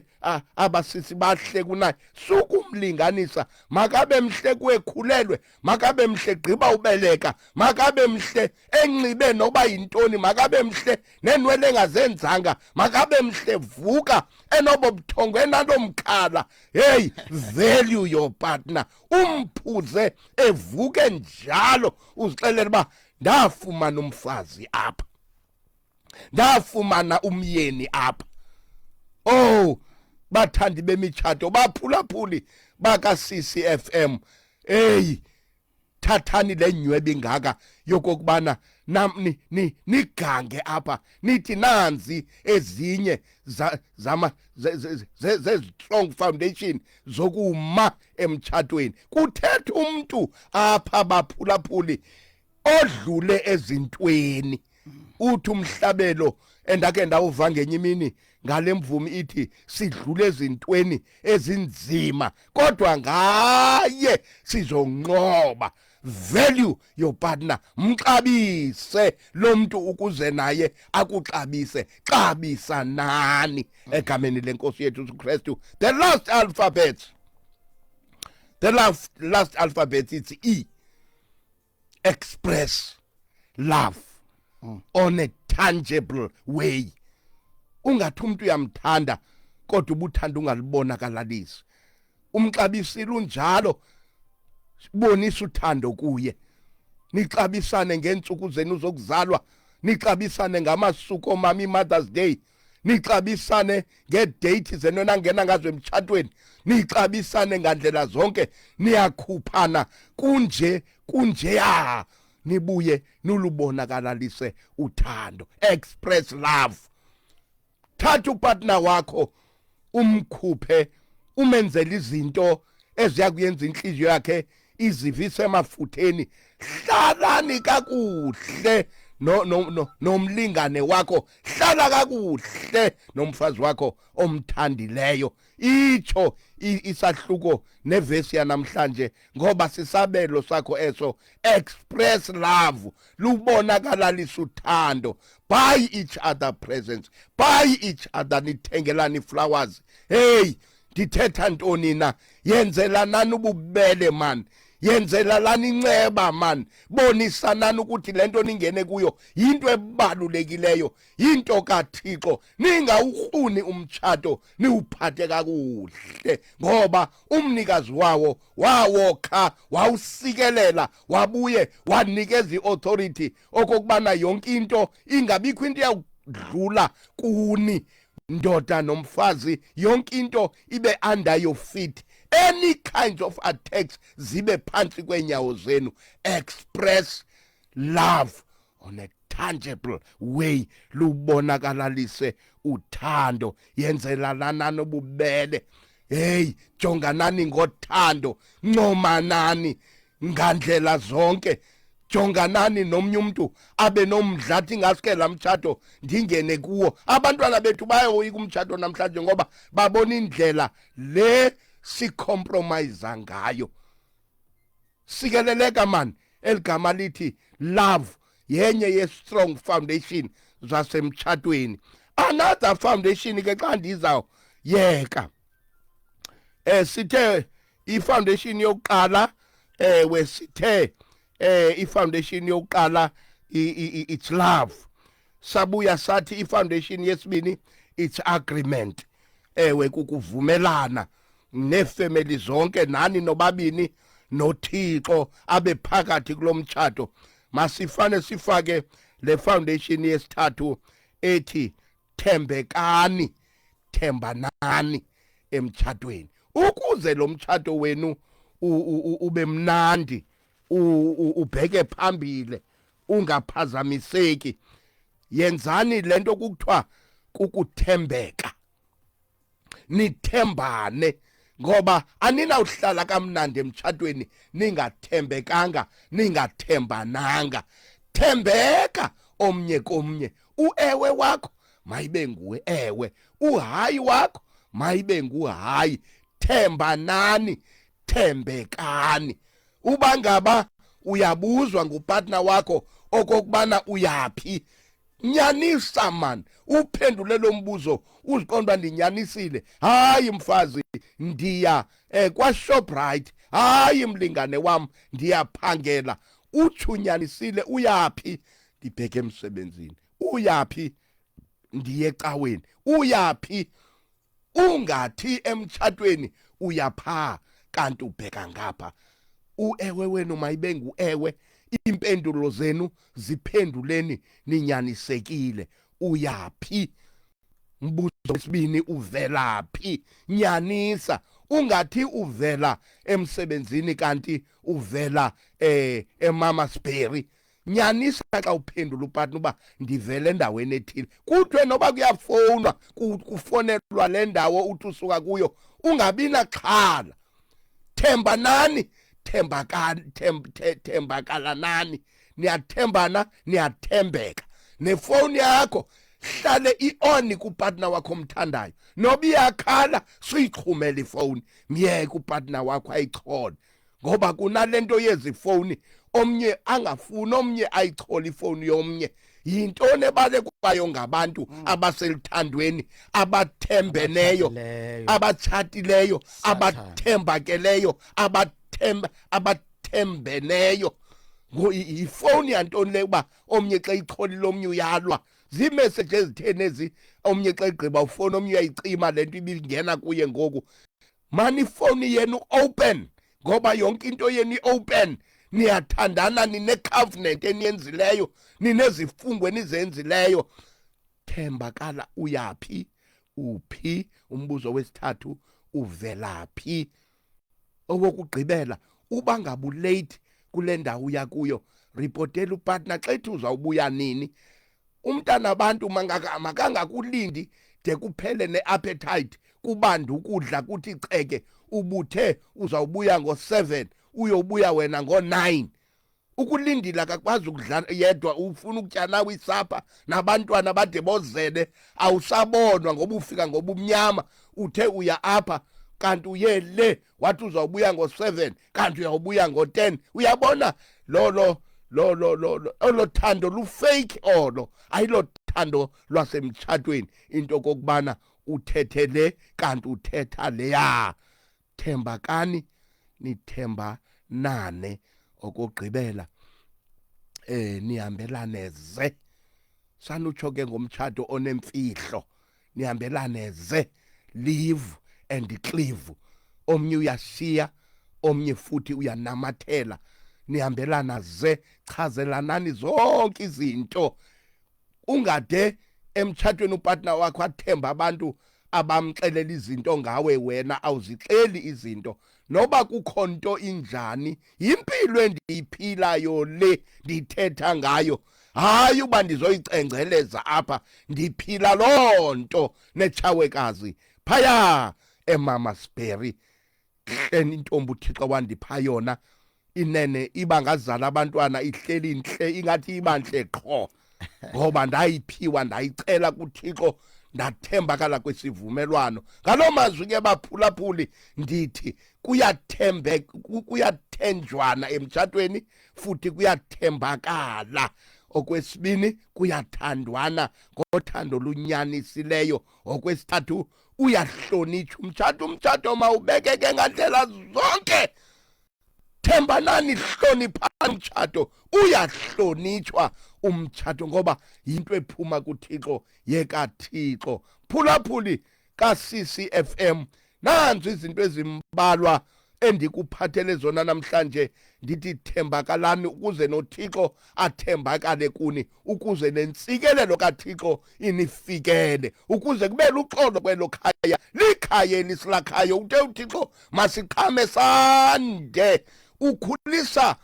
abasisi bahle kunaye. Sukumlinganisa. Makabe mhle kuekhulelwe, makabe mhle gqiba ubeleka, makabe mhle enxibe noba yintoni, makabe mhle nenwele engazenzanga, makabe mhle vuka enobo buthongo, enalomkhala. Hey, value your partner. Umphuze evuke njalo, uzixelele uba ndafumana umfazi apha, ndafumana umyeni apha. Oh, bathandi bemitshato, baphulaphuli baka CCFM, hey, thathani le nyweba ingaka yokokubana nam ni nigange apha, nithi nanzi ezinye zama ze strong foundation zokuma emtshatweni. Kuthetha umuntu apha, baphulaphuli, odlule ezintweni. Uthi umhlabelo endake ndawuva ngenye imini ngale mvumi ithi sidlule ezintweni ezinzima, kodwa ngaye sizonqoba. Value your partner. Mxabise lo muntu ukuze naye akuxabise. Xabisanani egameni lenkosi yethu uKristu. The last alphabet, the last alphabet, it's E. Express love on a tangible way. Ungathi umuntu uyamthanda kodwa ubuthanda ungalibonakalalisi. Umxabisile unjalo, bonisa uthando kuye. Nixabisane ngeentsuku zenu zokuzalwa, nixabisane ngamasuku omama, i-Mother's Day, nixabisane ngeedate zenu enangena ngazo emtshatweni, nixabisane ngandlela zonke. Niyakhuphana kunje kunjeya, nibuye nilubonakalalise uthando. Express love. Thatha upartner wakho umkhuphe, umenzele izinto eziya kuyenza inhliziyo yakhe izivise emafutheni. Hlalani kakuhle no no no nomlingane wakho, hlala kakuhle nomfazi wakho omthandileyo. Itsho isahluko nevesi yanamhlanje, ngoba sisabelo sakho eso. Express love, lubonakalalisa uthando. Buy each other presents, buy each other, nithengelani flowers. Hey, ndithetha ntoni na? Yenzelanani ububele man. Yenzelalani inceba man, bonisanani ukuthi lento ningene kuyo yinto ebalulekileyo, yinto kaThixo. Ningawukruni umtshato, niwuphathe kakuhle, ngoba umnikazi wawo wawokha, wawusikelela, wabuye wanikeza iauthority okokubana yonke into ingabikho into iyawudlula kuni, ndoda nomfazi, yonke into ibe under your feet. Any kinds of attacks zibe phantsi kweenyawo zenu. Express love on a tangible way, lubonakalalise uthando, yenzelanani nobubele. Hey, jonganani ngothando, ncomanani ngandlela zonke, jonganani nomnye umuntu abe nomdla athi ngaske la mtshato ndingene kuwo. Abantwana bethu bayoyika umtshato namhlanje ngoba babona indlela le sicompromise ngayo. Sikeleleka man, eligama lithi love yenye ye strong foundation zasemtshatweni. Another foundation ke xa ndiza yeka, sithe i-foundation yokuqala, wesithe i-foundation yokuqala it's love. Sabuya sathi i-foundation yesibini it's agreement, ewe, kukuvumelana nefamily zonke, nani nobabini noThixo abe phakathi kulomtshato. Masifane sifake le foundation yesithathu ethi thembekani, thembanani emtshatweni, ukuze lo mtshato wenu ube mnandi, ubheke phambile, ungaphazamiseki. Yenzani lento kuthiwa kukuthembeka, nithembane, ngoba aninawuhlala kamnandi emtshatweni ningathembekanga, ningathembananga. Thembeka omnye komnye. Uewe wakho mayibe nguwe ewe, uhayi wakho mayibe nguhayi. Thembanani, thembekani. Uba ngaba uyabuzwa ngupartner wakho okokubana uyaphi, nyanisa man, uphendule lo mbuzo uziqonda uba ndinyanisile. Hayi mfazi, ndiya kwaShoprite. Hayi mlingane wam, ndiyaphangela. Utsho unyanisile. Uyaphi? Ndibheke emsebenzini. Uyaphi? Ndiye ecaweni. Uyaphi? Ungathi emtshatweni uyapha kanti ubheka ngapha. Uewe wenu mayibe nguewe, impendulo zenu ziphenduleni ninyanisekile. Uyaphi? Mbuzo wesibini, uvelaphi? Nyanisa, ungathi uvela emsebenzini kanti uvela eMamasbury. Nyanisa xa uphendula upartner uba ndivele endaweni ethile. Kuthiwe noba kuyafowunwa, kufonelwa le ndawo uthi usuka kuyo, ungabi naxhala. Thembanani, thembakalanani, niyathembana, niyathembeka. Nefowuni yakho hlale i-on kupartner wakho omthandayo, noba iyakhala suyixhumela ifowuni, myeke upartner wakho ayichole, ngoba kunalento yezifowuni, omnye angafuni omnye ayichole ifowuni yomnye. Yintoni ebalekwayo ngabantu abaseluthandweni, abathembeneyo, abatshatileyo, abatshatileyo, Sathane. abathembakeleyo, abathembeneyo? Yifowuni yantoni le uba omnye xa icholile omnye uyalwa? Ziimeseji ezitheni ezi? Omnye xa egqiba ufowuni omnye uyayicima le nto ibingena kuye ngoku. Mani ifowuni yenu open, ngoba yonke into yenu i-open. Niyathandana, nine-covenant eniyenzileyo, ninezifungo enizenzileyo. Thembakala. Uyaphi? Uphi? Umbuzo wesithathu, uvelaphi? Owokugqibela, uba ngabu late kule ndawo uya kuyo, ripotela upartner xa ethi uzawubuya nini. Umntana abantu makangakulindi de kuphele ne-appetite, kubanda ukudla, kuthi cheke. Ubuthe uzawubuya ngo-7, uyobuya wena ngo-9. Ukulindile, akakwazi ukudla yedwa, ufuna ukutya nawe isapha nabantwana bade bozele. Awusabonwa ngoba ufika ngobumnyama. Uthe uya apha kanti uye le, wathi uzawubuya ngo-7 kanti uyawubuya ngo-10. Uyabona, lo lo lo lo lo lo- olo thando lufake, olo ayilo thando lwasemtshatweni, into okokubana uthethe le kanti uthetha leya. Thembakani, nithemba. Nane okugqibela nihambelane ze. Sanutsho ke ngomtshato onemfihlo, nihambelane ze, leave and cleave. Omnye uyashiya, omnye futhi uyanamathela. Nihambelana ze, chazelanani zonke izinto. Ungade emtshatweni upartner wakho athemba abantu abamxelela izinto ngawe, wena awuzixeli izinto. Noba kukho nto injani, yimpilo endiyiphilayo le ndithetha ngayo. Hayi uba ndizoyicengceleza apha, ndiphila loo nto netshawekazi phaya eMamasbury. Hleni intombi uThixo wandipha yona, inene iba ngazala abantwana ihleli intle, ingathi iba ntle qho, ngoba ndayiphiwa, ndayicela kuThixo, ndathembakala kwisivumelwano. Ngaloo mazwi ke baphulaphuli, ndithi kuyathenjwana emtshatweni futhi kuyathembakala. Okwesibini, kuyathandwana ngothando olunyanisileyo. Okwesithathu, uyahlonitshwa umtshato. Umtshato mawubekeke ngandlela zonke. Thembanani, hloniphani umtshato. Uyahlonitshwa umtshato ngoba yinto ephuma kuThixo, yekaThixo. Phulaphuli ka-CCFM, nanzi izinto ezimbalwa endikuphathele zona namhlanje. Ndithi thembakalani ukuze noThixo athembakale kuni, ukuze nentsikelelo kaThixo inifikele, ukuze kube luxolo kwelo khaya, likhaya elisilakhayo. Uthe uThixo masiqhame sande. Ukhulisa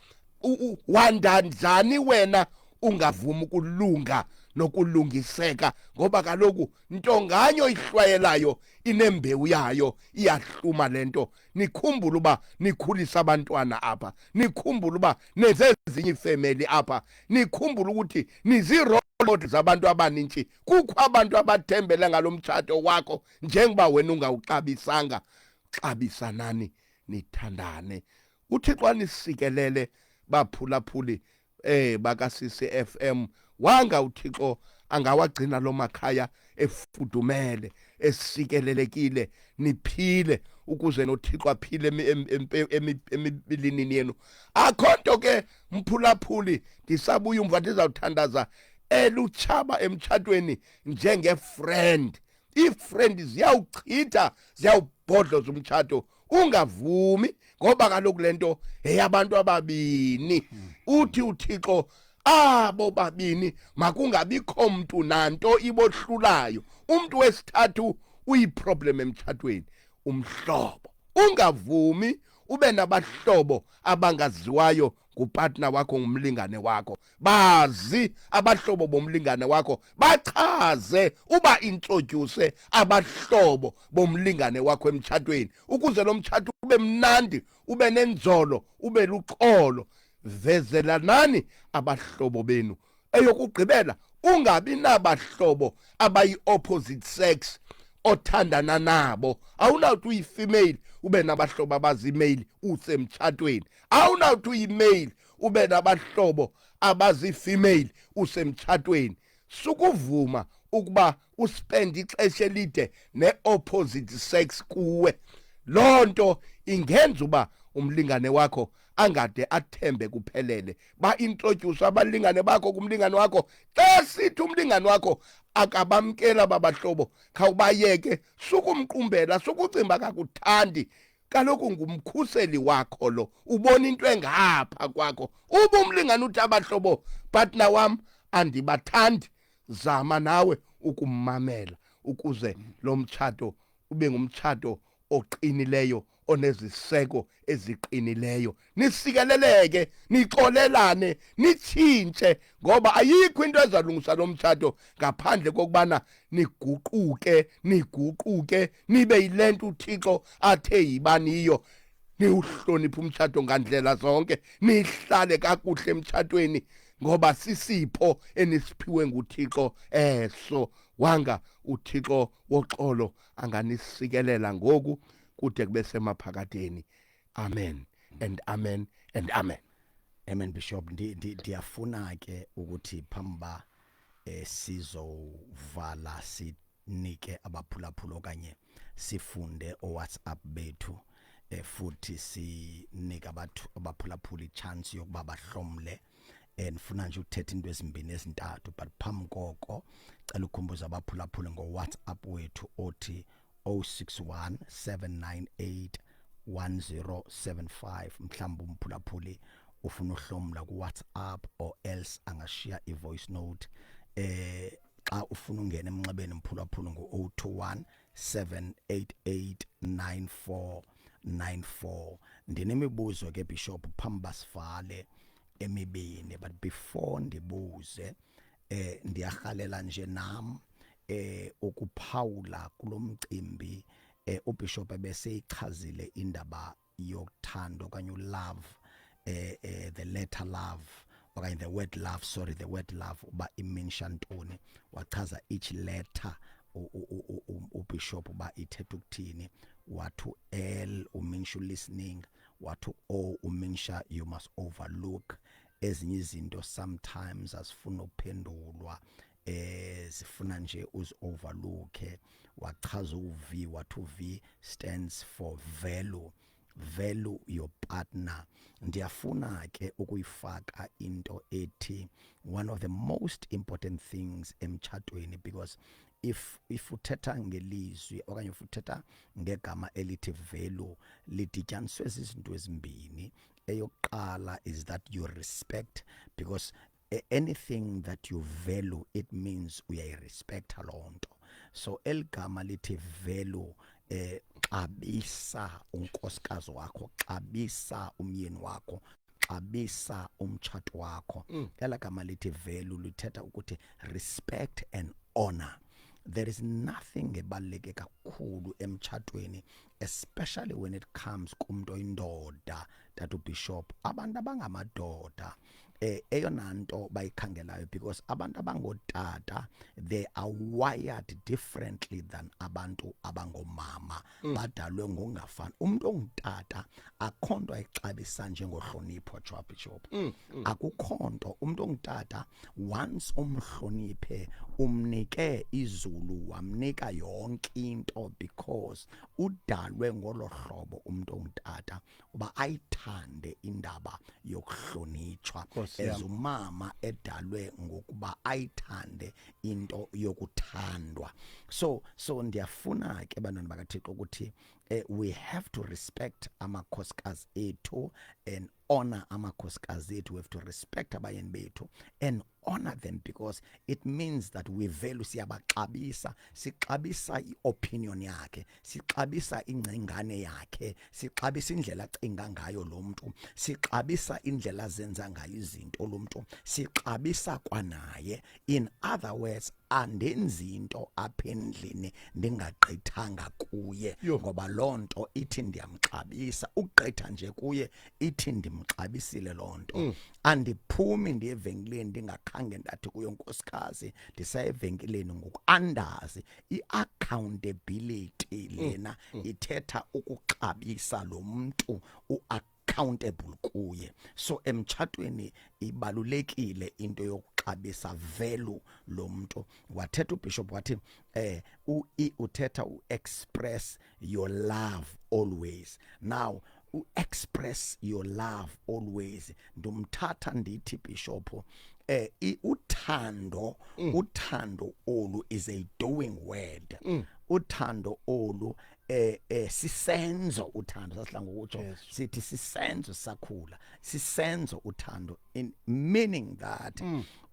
wanda njani wena ungavumi ukulunga nokulungiseka? Ngoba kaloku nto nganye oyihlwayelayo inembewu yayo, iyahluma lento. Nikhumbule uba nikhulisa abantwana apha, nikhumbule uba nenze ezinye iifemeli apha, nikhumbule ukuthi nizii-role model zabantu abanintshi. Kukho abantu abathembele ngalo mtshato wakho, njengoba wena ungawuxabisanga. Xabisanani, nithandane. UThixo anisikelele baphulaphuli baka CCFM. Wanga uThixo angawagcina lo makhaya efudumele, esikelelekile, niphile ukuze noThixo aphile emibilinini yenu. Akho nto ke mphulaphuli, ndisabuya umva ndizawuthandaza elutshaba emtshatweni njengefriend. Iifriend ziyawuchitha, ziyawubhodloza umtshato. Ungavumi, ngoba kaloku le nto yeyabantu ababini. Uthi uThixo abo babini makungabikho mntu nanto ibohlulayo. Umntu wesithathu uyiproblem emtshatweni, umhlobo. Ungavumi ube nabahlobo abangaziwayo ngupartner wakho, ngumlingane wakho. Bazi abahlobo bomlingane wakho, bachaze, uba introduce abahlobo bomlingane wakho emtshatweni, ukuze lo mtshato ube mnandi, ube nenzolo, ube luxolo. Vezelanani abahlobo benu. Eyokugqibela, ungabi nabahlobo abayi-opposite sex othandana nabo. Awunawuthi uyi-female ube nabahlobo abazi-male usemtshatweni. Awunawuthi uyi-male ube nabahlobo abazi-female usemtshatweni. Sukuvuma ukuba uspend ixesha elide ne-opposite sex kuwe. Loo nto ingenza uba umlingane wakho angade athembe kuphelele. Ba-introduce abalingane bakho kumlingane wakho. Xa sithi umlingane wakho akabamkela babahlobo, khawubayeke, sukumqumbela, sukucimba kakuthandi. Kaloku ngumkhuseli wakho lo, ubona into engapha kwakho. Uba umlingane uthi abahlobo partner wam andibathandi, zama nawe ukummamela ukuze lo mtshato ube ngumtshato oqinileyo, oneziseko eziqinileyo. Nisikeleleke, nixolelane, nitshintshe, ngoba ayikho into ezalungisa lo mtshato ngaphandle kokubana niguquke, niguquke nibe yilento uThixo athe yibaniyo. Niwuhloniphe umtshato ngandlela zonke, nihlale kakuhle emtshatweni, ngoba sisipho enisiphiwe nguThixo eso. Wanga uThixo woxolo anganisikelela ngoku kude kube semaphakadeni. Amen and amen and amen. Amen, Bishop. Ndiyafuna ke ukuthi phamba sizovala sinike abaphulaphula okanye sifunde oWhatsApp bethu. Futhi sinika abathu abaphulaphula ichance yokuba bahlomle. Ndifuna nje ukuthetha into ezimbini ezintathu, but phambi koko cela ukhumbuza abaphulaphuli ngoWhatsApp wethu othi 061 798 1075. Mhlawumbi umphulaphuli ufuna uhlomla kuWhatsApp or else angashiya i-voice note. Xa ufuna ungena emnxebeni, mphulaphuli, ngo-021 788 9494. Ndinemibuzo ke, Bishop, phambi basivale, emibini, but before ndibuze, ndiyarhalela nje nam ukuphawula kulomcimbi. Ubishop ebeseyichazile indaba yokuthanda okanye ulove, the letter love okanye the word love, sorry, the word love, uba imeanisha ntoni. Wachaza each letter ubishop uba ithetha ukuthini. Wathi u-L umeanisha listening, wathi u-O umeanisha you must overlook ezinye izinto, sometimes azifuna ukuphendulwa, zifuna nje uzi overlook. Wachaza uV, wathi uV stands for value, value your partner. Ndiyafuna ke ukuyifaka into ethi one of the most important things emtshatweni, because if uthetha ngelizwi okanye if uthetha ngegama elithi value, lidityaniswe zizinto ezimbini. Eyokuqala is that you respect, because anything that you value, it means uyayirespecta loo nto. So eligama lithi value, xabisa unkosikazi wakho, xabisa umyeni wakho, xabisa umtshato wakho. Ela gama lithi value lithetha ukuthi respect and honor. There is nothing ebaluleke kakhulu emtshatweni, especially when it comes kumuntu oyindoda, tata ubishop. Abantu abangamadoda, eyona nto bayikhangelayo, because abantu abangotata, they are wired differently than abantu abangomama. Badalwe ngokungafani. Umuntu ongutata akho nto ayixabisa njengohlonipho, Joe Bishop. Akukho nto. Umuntu ongutata, once umhloniphe, umnike izulu, wamnika yonke into, because udalwe ngolo hlobo umuntu ongutata uba ayithande indaba yokuhlonitshwa, Nkosi yami. as umama edalwe ngokuba ayithande into yokuthandwa. So ndiyafuna ke, bantwana bakaThixo, ukuthi we have to respect amakhosikazi ethu and honor amakhosikazi ethu. We have to respect abayeni bethu and honor them, because it means that we value, siyabaxabisa, sixabisa iopinion yakhe, sixabisa ingcingane yakhe, sixabisa indlela acinga ngayo lo muntu, sixabisa indlela azenza ngayo izinto lo muntu, sixabisa kwanaye. In other words, andenzi into apha endlini ndingagqithanga kuye, ngoba loo nto ithi ndiyamxabisa. Ukugqitha nje kuye ithi ndimxabisile loo nto. Andiphumi ndiye evenkileni ndingakhange ndathi kuyo, "Nkosikazi, ndisaya evenkileni ngoku." Andazi i-accountability lena ithetha ukuxabisa lo mntu u-accountable kuye. So emtshatweni ibalulekile into yokuxabisa, value lo muntu. Wathetha ubishop wathi uthetha u-express your love always. Now, u-express your love always, ndumthatha ndithi, bishop, uthando, uthando olu is a doing word. Uthando olu sisenzo. Uthando, sasihla ngokutsho sithi sisenzo, sakhula sisenzo uthando, in meaning that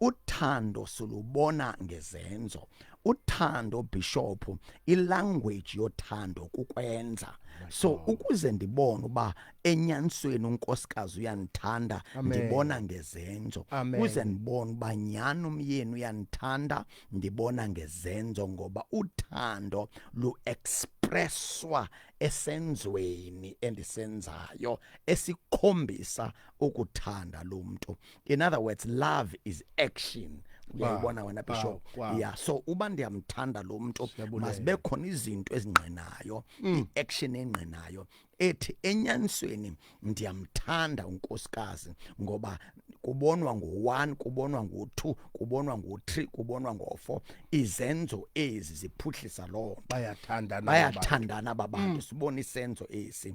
uthando sulubona ngezenzo. Uthando, bishop, ilanguage yothando kukwenza. So ukuze ndibone uba enyanisweni unkosikazi uyandithanda, ndibona ngezenzo. Amen. Ukuze ndibone uba nyhani umyeni uyandithanda, ndibona ngezenzo, ngoba uthando lu-expresswa esenzweni endisenzayo esikhombisa ukuthanda lo muntu. In other words, love is action. Uyayibona wena, bishop? Yeah, so uba ndiyamthanda lo muntu, Siyabulela. masibe khona izinto ezingqinayo, i-action engqinayo ethi enyanisweni ndiyamthanda unkosikazi, ngoba kubonwa ngo-1, kubonwa ngo-2, kubonwa ngo-3, kubonwa ngo-4. Izenzo ezi ziphuhlisa loo nto. Bayathandana. Bayathandana aba bantu, sibona isenzo esi.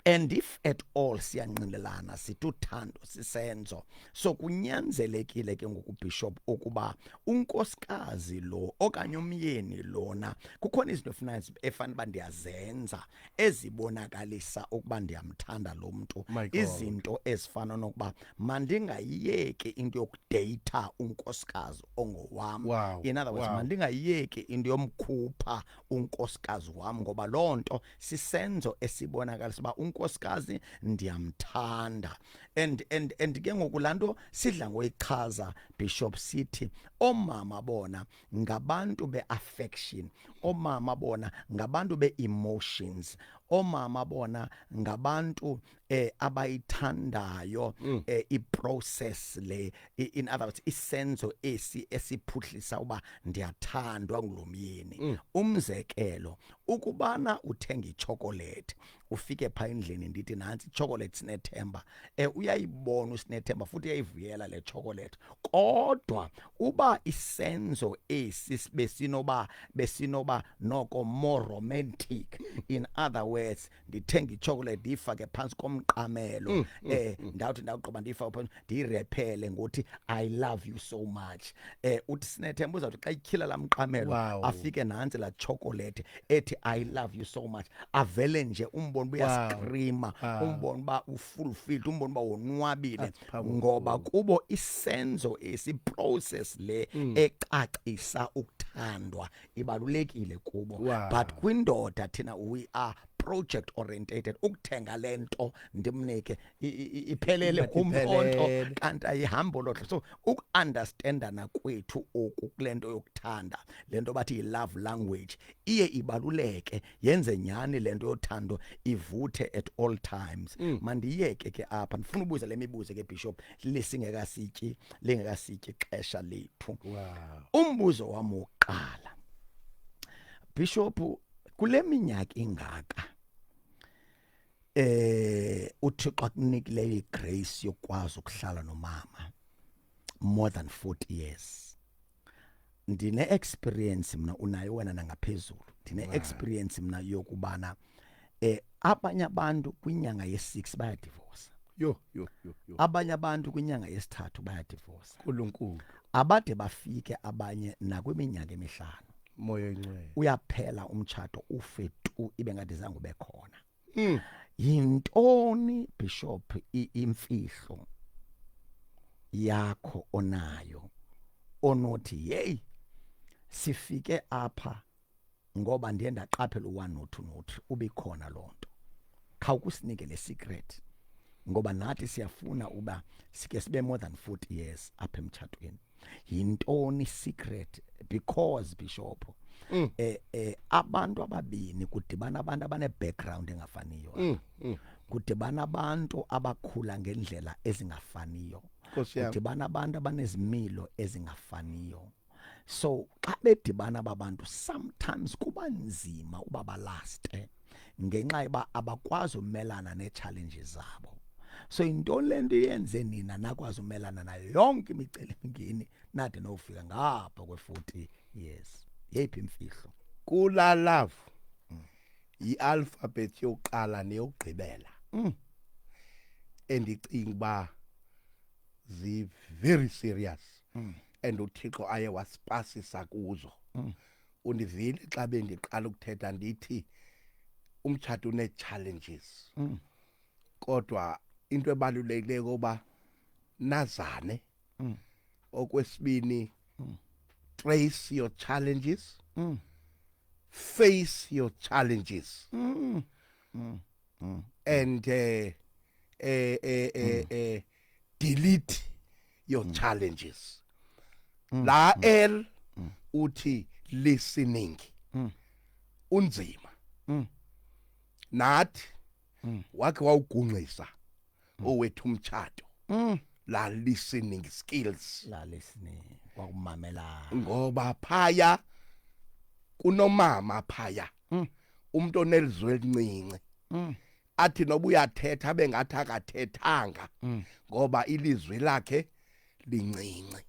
And if at all siyanqinelana, sithi uthando sisenzo, so kunyanzelekile ke ngoku, Bishop, ukuba unkosikazi lo okanye umyeni lona kukhona izinto efuna efana uba ndiyazenza ezibonakalisa ukuba ndiyamthanda lo mntu. My God. Izinto ezifana nokuba mandingayiyeki into yokudeyitha unkosikazi ongowam. In other words, mandingayiyeki into yomkhupha unkosikazi wam, ngoba loo nto sisenzo esibonakalisa uba unkosikazi ndiyamthanda. And ke ngoku laa nto sidla ngoyichaza, Bishop, sithi oomama bona ngabantu be-affection, oomama bona ngabantu be-emotions, oomama bona ngabantu abayithandayo iprocess le. In other words, isenzo esi esiphuhlisa uba ndiyathandwa ngulomyeni. Umzekelo, ukubana uthenga ichocolate, ufike phaa endlini, ndithi nantsi ichocolate, Sinethemba, uyayibona uSinethemba futhi uyayivuyela le chocolate. Kodwa uba isenzo esi besinoba noko more romantic, in other words, ndithenga ichocolate, ndiyifake phantsi komqamelo, ndawuthi ndawugqiba ndiyifake phantsi, ndiyirephele ngothi "I love you so much", uthi Sinethemba uzawuthi xa ityhila laa mqamelo, afike nantsi laa chocolate ethi "I love you so much", avele nje umbone uba uyaskrima, umbone uba ufulfilled, umbone uba wonwabile. That's powerful. Ngoba kubo isenzo esi, process le ecacisa ukuthandwa, ibalulekile kubo. But kwindoda thina we are project orientated. Ukuthenga le nto ndimnike, iphelele Ingathi kumkhonto, iphelele. kanti ayihambi loo hlobo. So uku-understandana kwethu oku kule nto yokuthanda, le nto bathi yi-love language, iye ibaluleke, yenze nyhani le nto yothando ivuthe at all times. Mandiyeke ke apha, ndifuna ubuza le mibuzo ke, Bishop, lingekasityi ixesha lethu. Umbuzo wam wokuqala, Bishop, kule minyaka ingaka uThixo akunikileyo igrace yokwazi ukuhlala nomama more than 40 years, ndine experience mina, unayo wena nangaphezulu, ndine experience mina yokubana abanye abantu kwinyanga ye6 bayadivorce. Yo yo yo yo. Abanye abantu kwinyanga yesithathu bayadivorce. Nkulunkulu. Abade bafike abanye nakwiminyaka emihlanu. Moya oyingcwele. Uyaphela umtshato, ufe tu, ibe ngathi zange ube khona. Yintoni, Bishop, imfihlo yakho onayo onothi, "Hey, sifike apha ngoba ndiye ndaqaphela u1 no2 no3 ubikhona loo nto"? Khawukusinike le secret, ngoba nathi siyafuna uba sike sibe more than 40 years apha emtshatweni. Yintoni secret? Because, Bishop, abantu ababini kudibana abantu abane background engafaniyo apha. Kudibana abantu abakhula ngendlela ezingafaniyo. Nkosi yami. Kudibana abantu abanezimilo ezingafaniyo. So xa bedibana babantu, sometimes kuba nzima uba balaste ngenxa yoba abakwazi umelana nee-challenges zabo. So yintoni le nto yenze nina nakwazi umelana nayo yonke imicelimngeni nade nofika ngapha kwe-40 years? Yeyiphi imfihlo? Kula love, ialphabet yokuqala neyokugqibela endicinga uba zi very serious and uThixo aye wasipasisa kuzo. Undivile xa bendiqala ukuthetha ndithi umtshato une challenges, kodwa into ebalulekileyo kuba nazane. Okwesibini, trace your challenges, face your challenges and delete your challenges. La L uthi listening. Unzima nathi wakhe wawugungqisa owethu umtshato la listening skills. La listening, kwakumamela. Ngoba phaya kunomama phaya, umuntu onelizwe elincinci, athi noba uyathetha abe ngathi akathethanga ngoba ilizwi lakhe lincinci.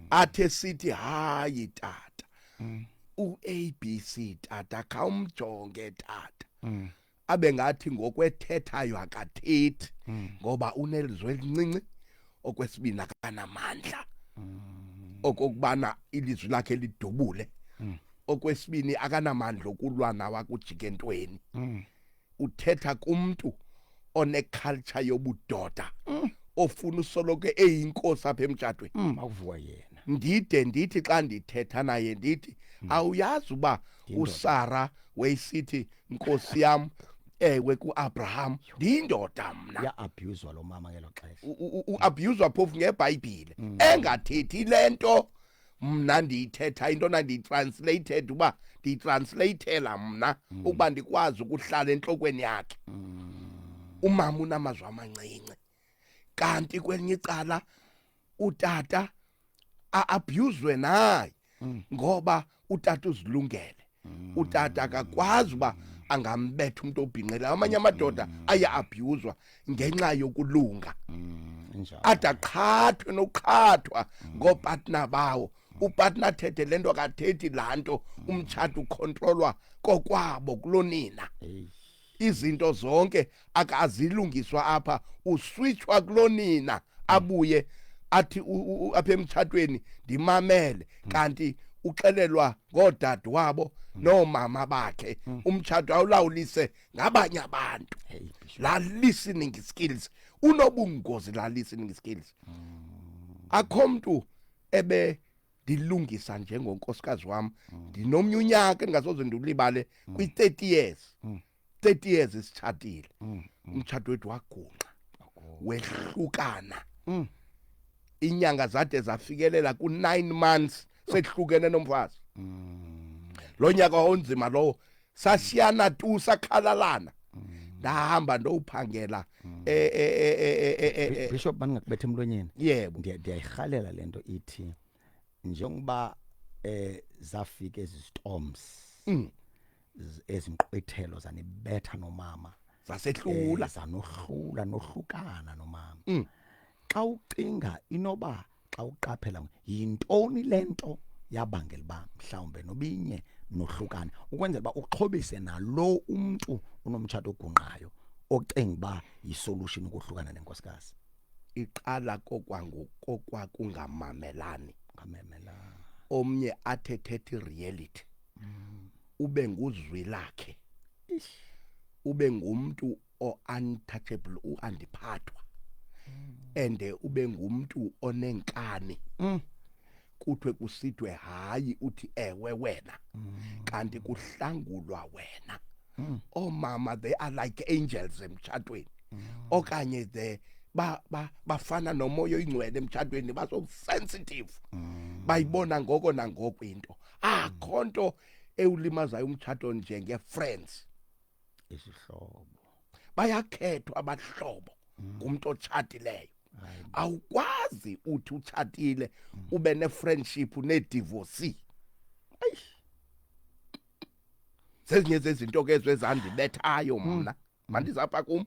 Athe sithi, "Hayi tata, uABC tata, khawumjonge tata." Abe ngathi ngokwethethayo akathethi ngoba unelizwi elincinci, okwesibini akanamandla okokubana ilizwi lakhe lidubule, okwesibini akanamandla okulwa nawo akujika entweni. Uthetha kumntu oneculture yobudoda ofuna usoloko eyinkosi apha emtshatweni. Akuvuka yena. Ndide ndithi xa ndithetha naye ndithi, awuyazi uba uSara wayesithi nkosi yam ewe kuAbraham, ndiyindoda mna. Ya-abuzwa lo mama ngelo xesha. Uabuzwa phofu ngeBhayibhile engathethi le nto mna ndiyithetha, into na ndiyitranslated uba ndiyitranslate-ela mna ukuba ndikwazi ukuhlala entlokweni yakhe. Umama unamazwi amancinci, kanti kwelinye icala utata a-abuzwe naye ngoba utata uzilungele. Utata akakwazi uba angambetha umuntu obhinqileyo. Amanye amadoda aya-abuzwa ngenxa yokulunga. Injalo. Ade aqhathwe nokuqhathwa ngoopartner bawo, upartner athethe le nto, akathethi laa nto, umtshato ukhontrolwa kokwabo kulonina. Eyi. Izinto zonke akazilungiswa apha, uswitchwa kulonina, abuye athi apha emtshatweni ndimamele, kanti uxelelwa ngoodade wabo noomama bakhe. Umtshato awulawulise ngabanye abantu. Hey, Bishop. La listening skills unobungozi, la listening skills. Akho mntu ebe ndilungisa njengonkosikazi wam. Ndinomnye unyaka endingasoze ndiwulibale kwi-30 years, 30 years sitshatile, umtshato wethu wagungqa, wehlukana. Inyanga zade zafikelela ku-9 months sehlukene nomfazi. Lo nyaka onzima lowo, sashiyana tu, sakhalalana, ndahamba ndowuphangela. Bishop, mandingakubetha emlonyeni. Yebo. Ndiyayirhalela le nto ithi njengoba zafika ezi storms, ezinkqwithelo zanibetha nomama, zasehlula, zanohlula, nohlukana nomama. Xa ucinga inoba xa uqaphela yintoni lento yabangela uba mhlawumbe nobinye nohlukana, ukwenzela uba uxhobise nalo umntu unomtshato ogungqayo ocinga uba yisolution ukohlukana nenkosikazi. Iqala kokwangokokwakungamelani. Ngamemela. Omnye athethe reality, ube nguzwi lakhe, ube ngumuntu o-untouchable, uandiphathwa, ende ube ngumuntu onenkani, kuthwe kusithwe hayi, uthi ewe wena, kanti kuhlangulwa wena. Omama, they are like angels emtshatweni, okanye they ba ba bafana nomoya oyingcwele emtshatweni, baso sensitive, bayibona ngoko nangoko into. Akho nto ewulimazayo umtshato njenge friends. Isihlobo. Bayakhethwa abahlobo ngumuntu otshatileyo. Awukwazi uthi utshatile ube ne-friendship ne-divorcee. Zezinye zezinto ke ezo ezandibethayo mna, mandizapha kum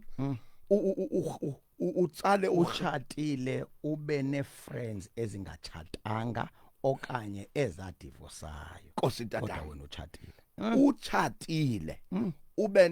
utsale Utshatile ube ne-friends ezingatshatanga okanye ezadivosayo. Nkosi kodwa tata. Wena utshatile. Utshatile ube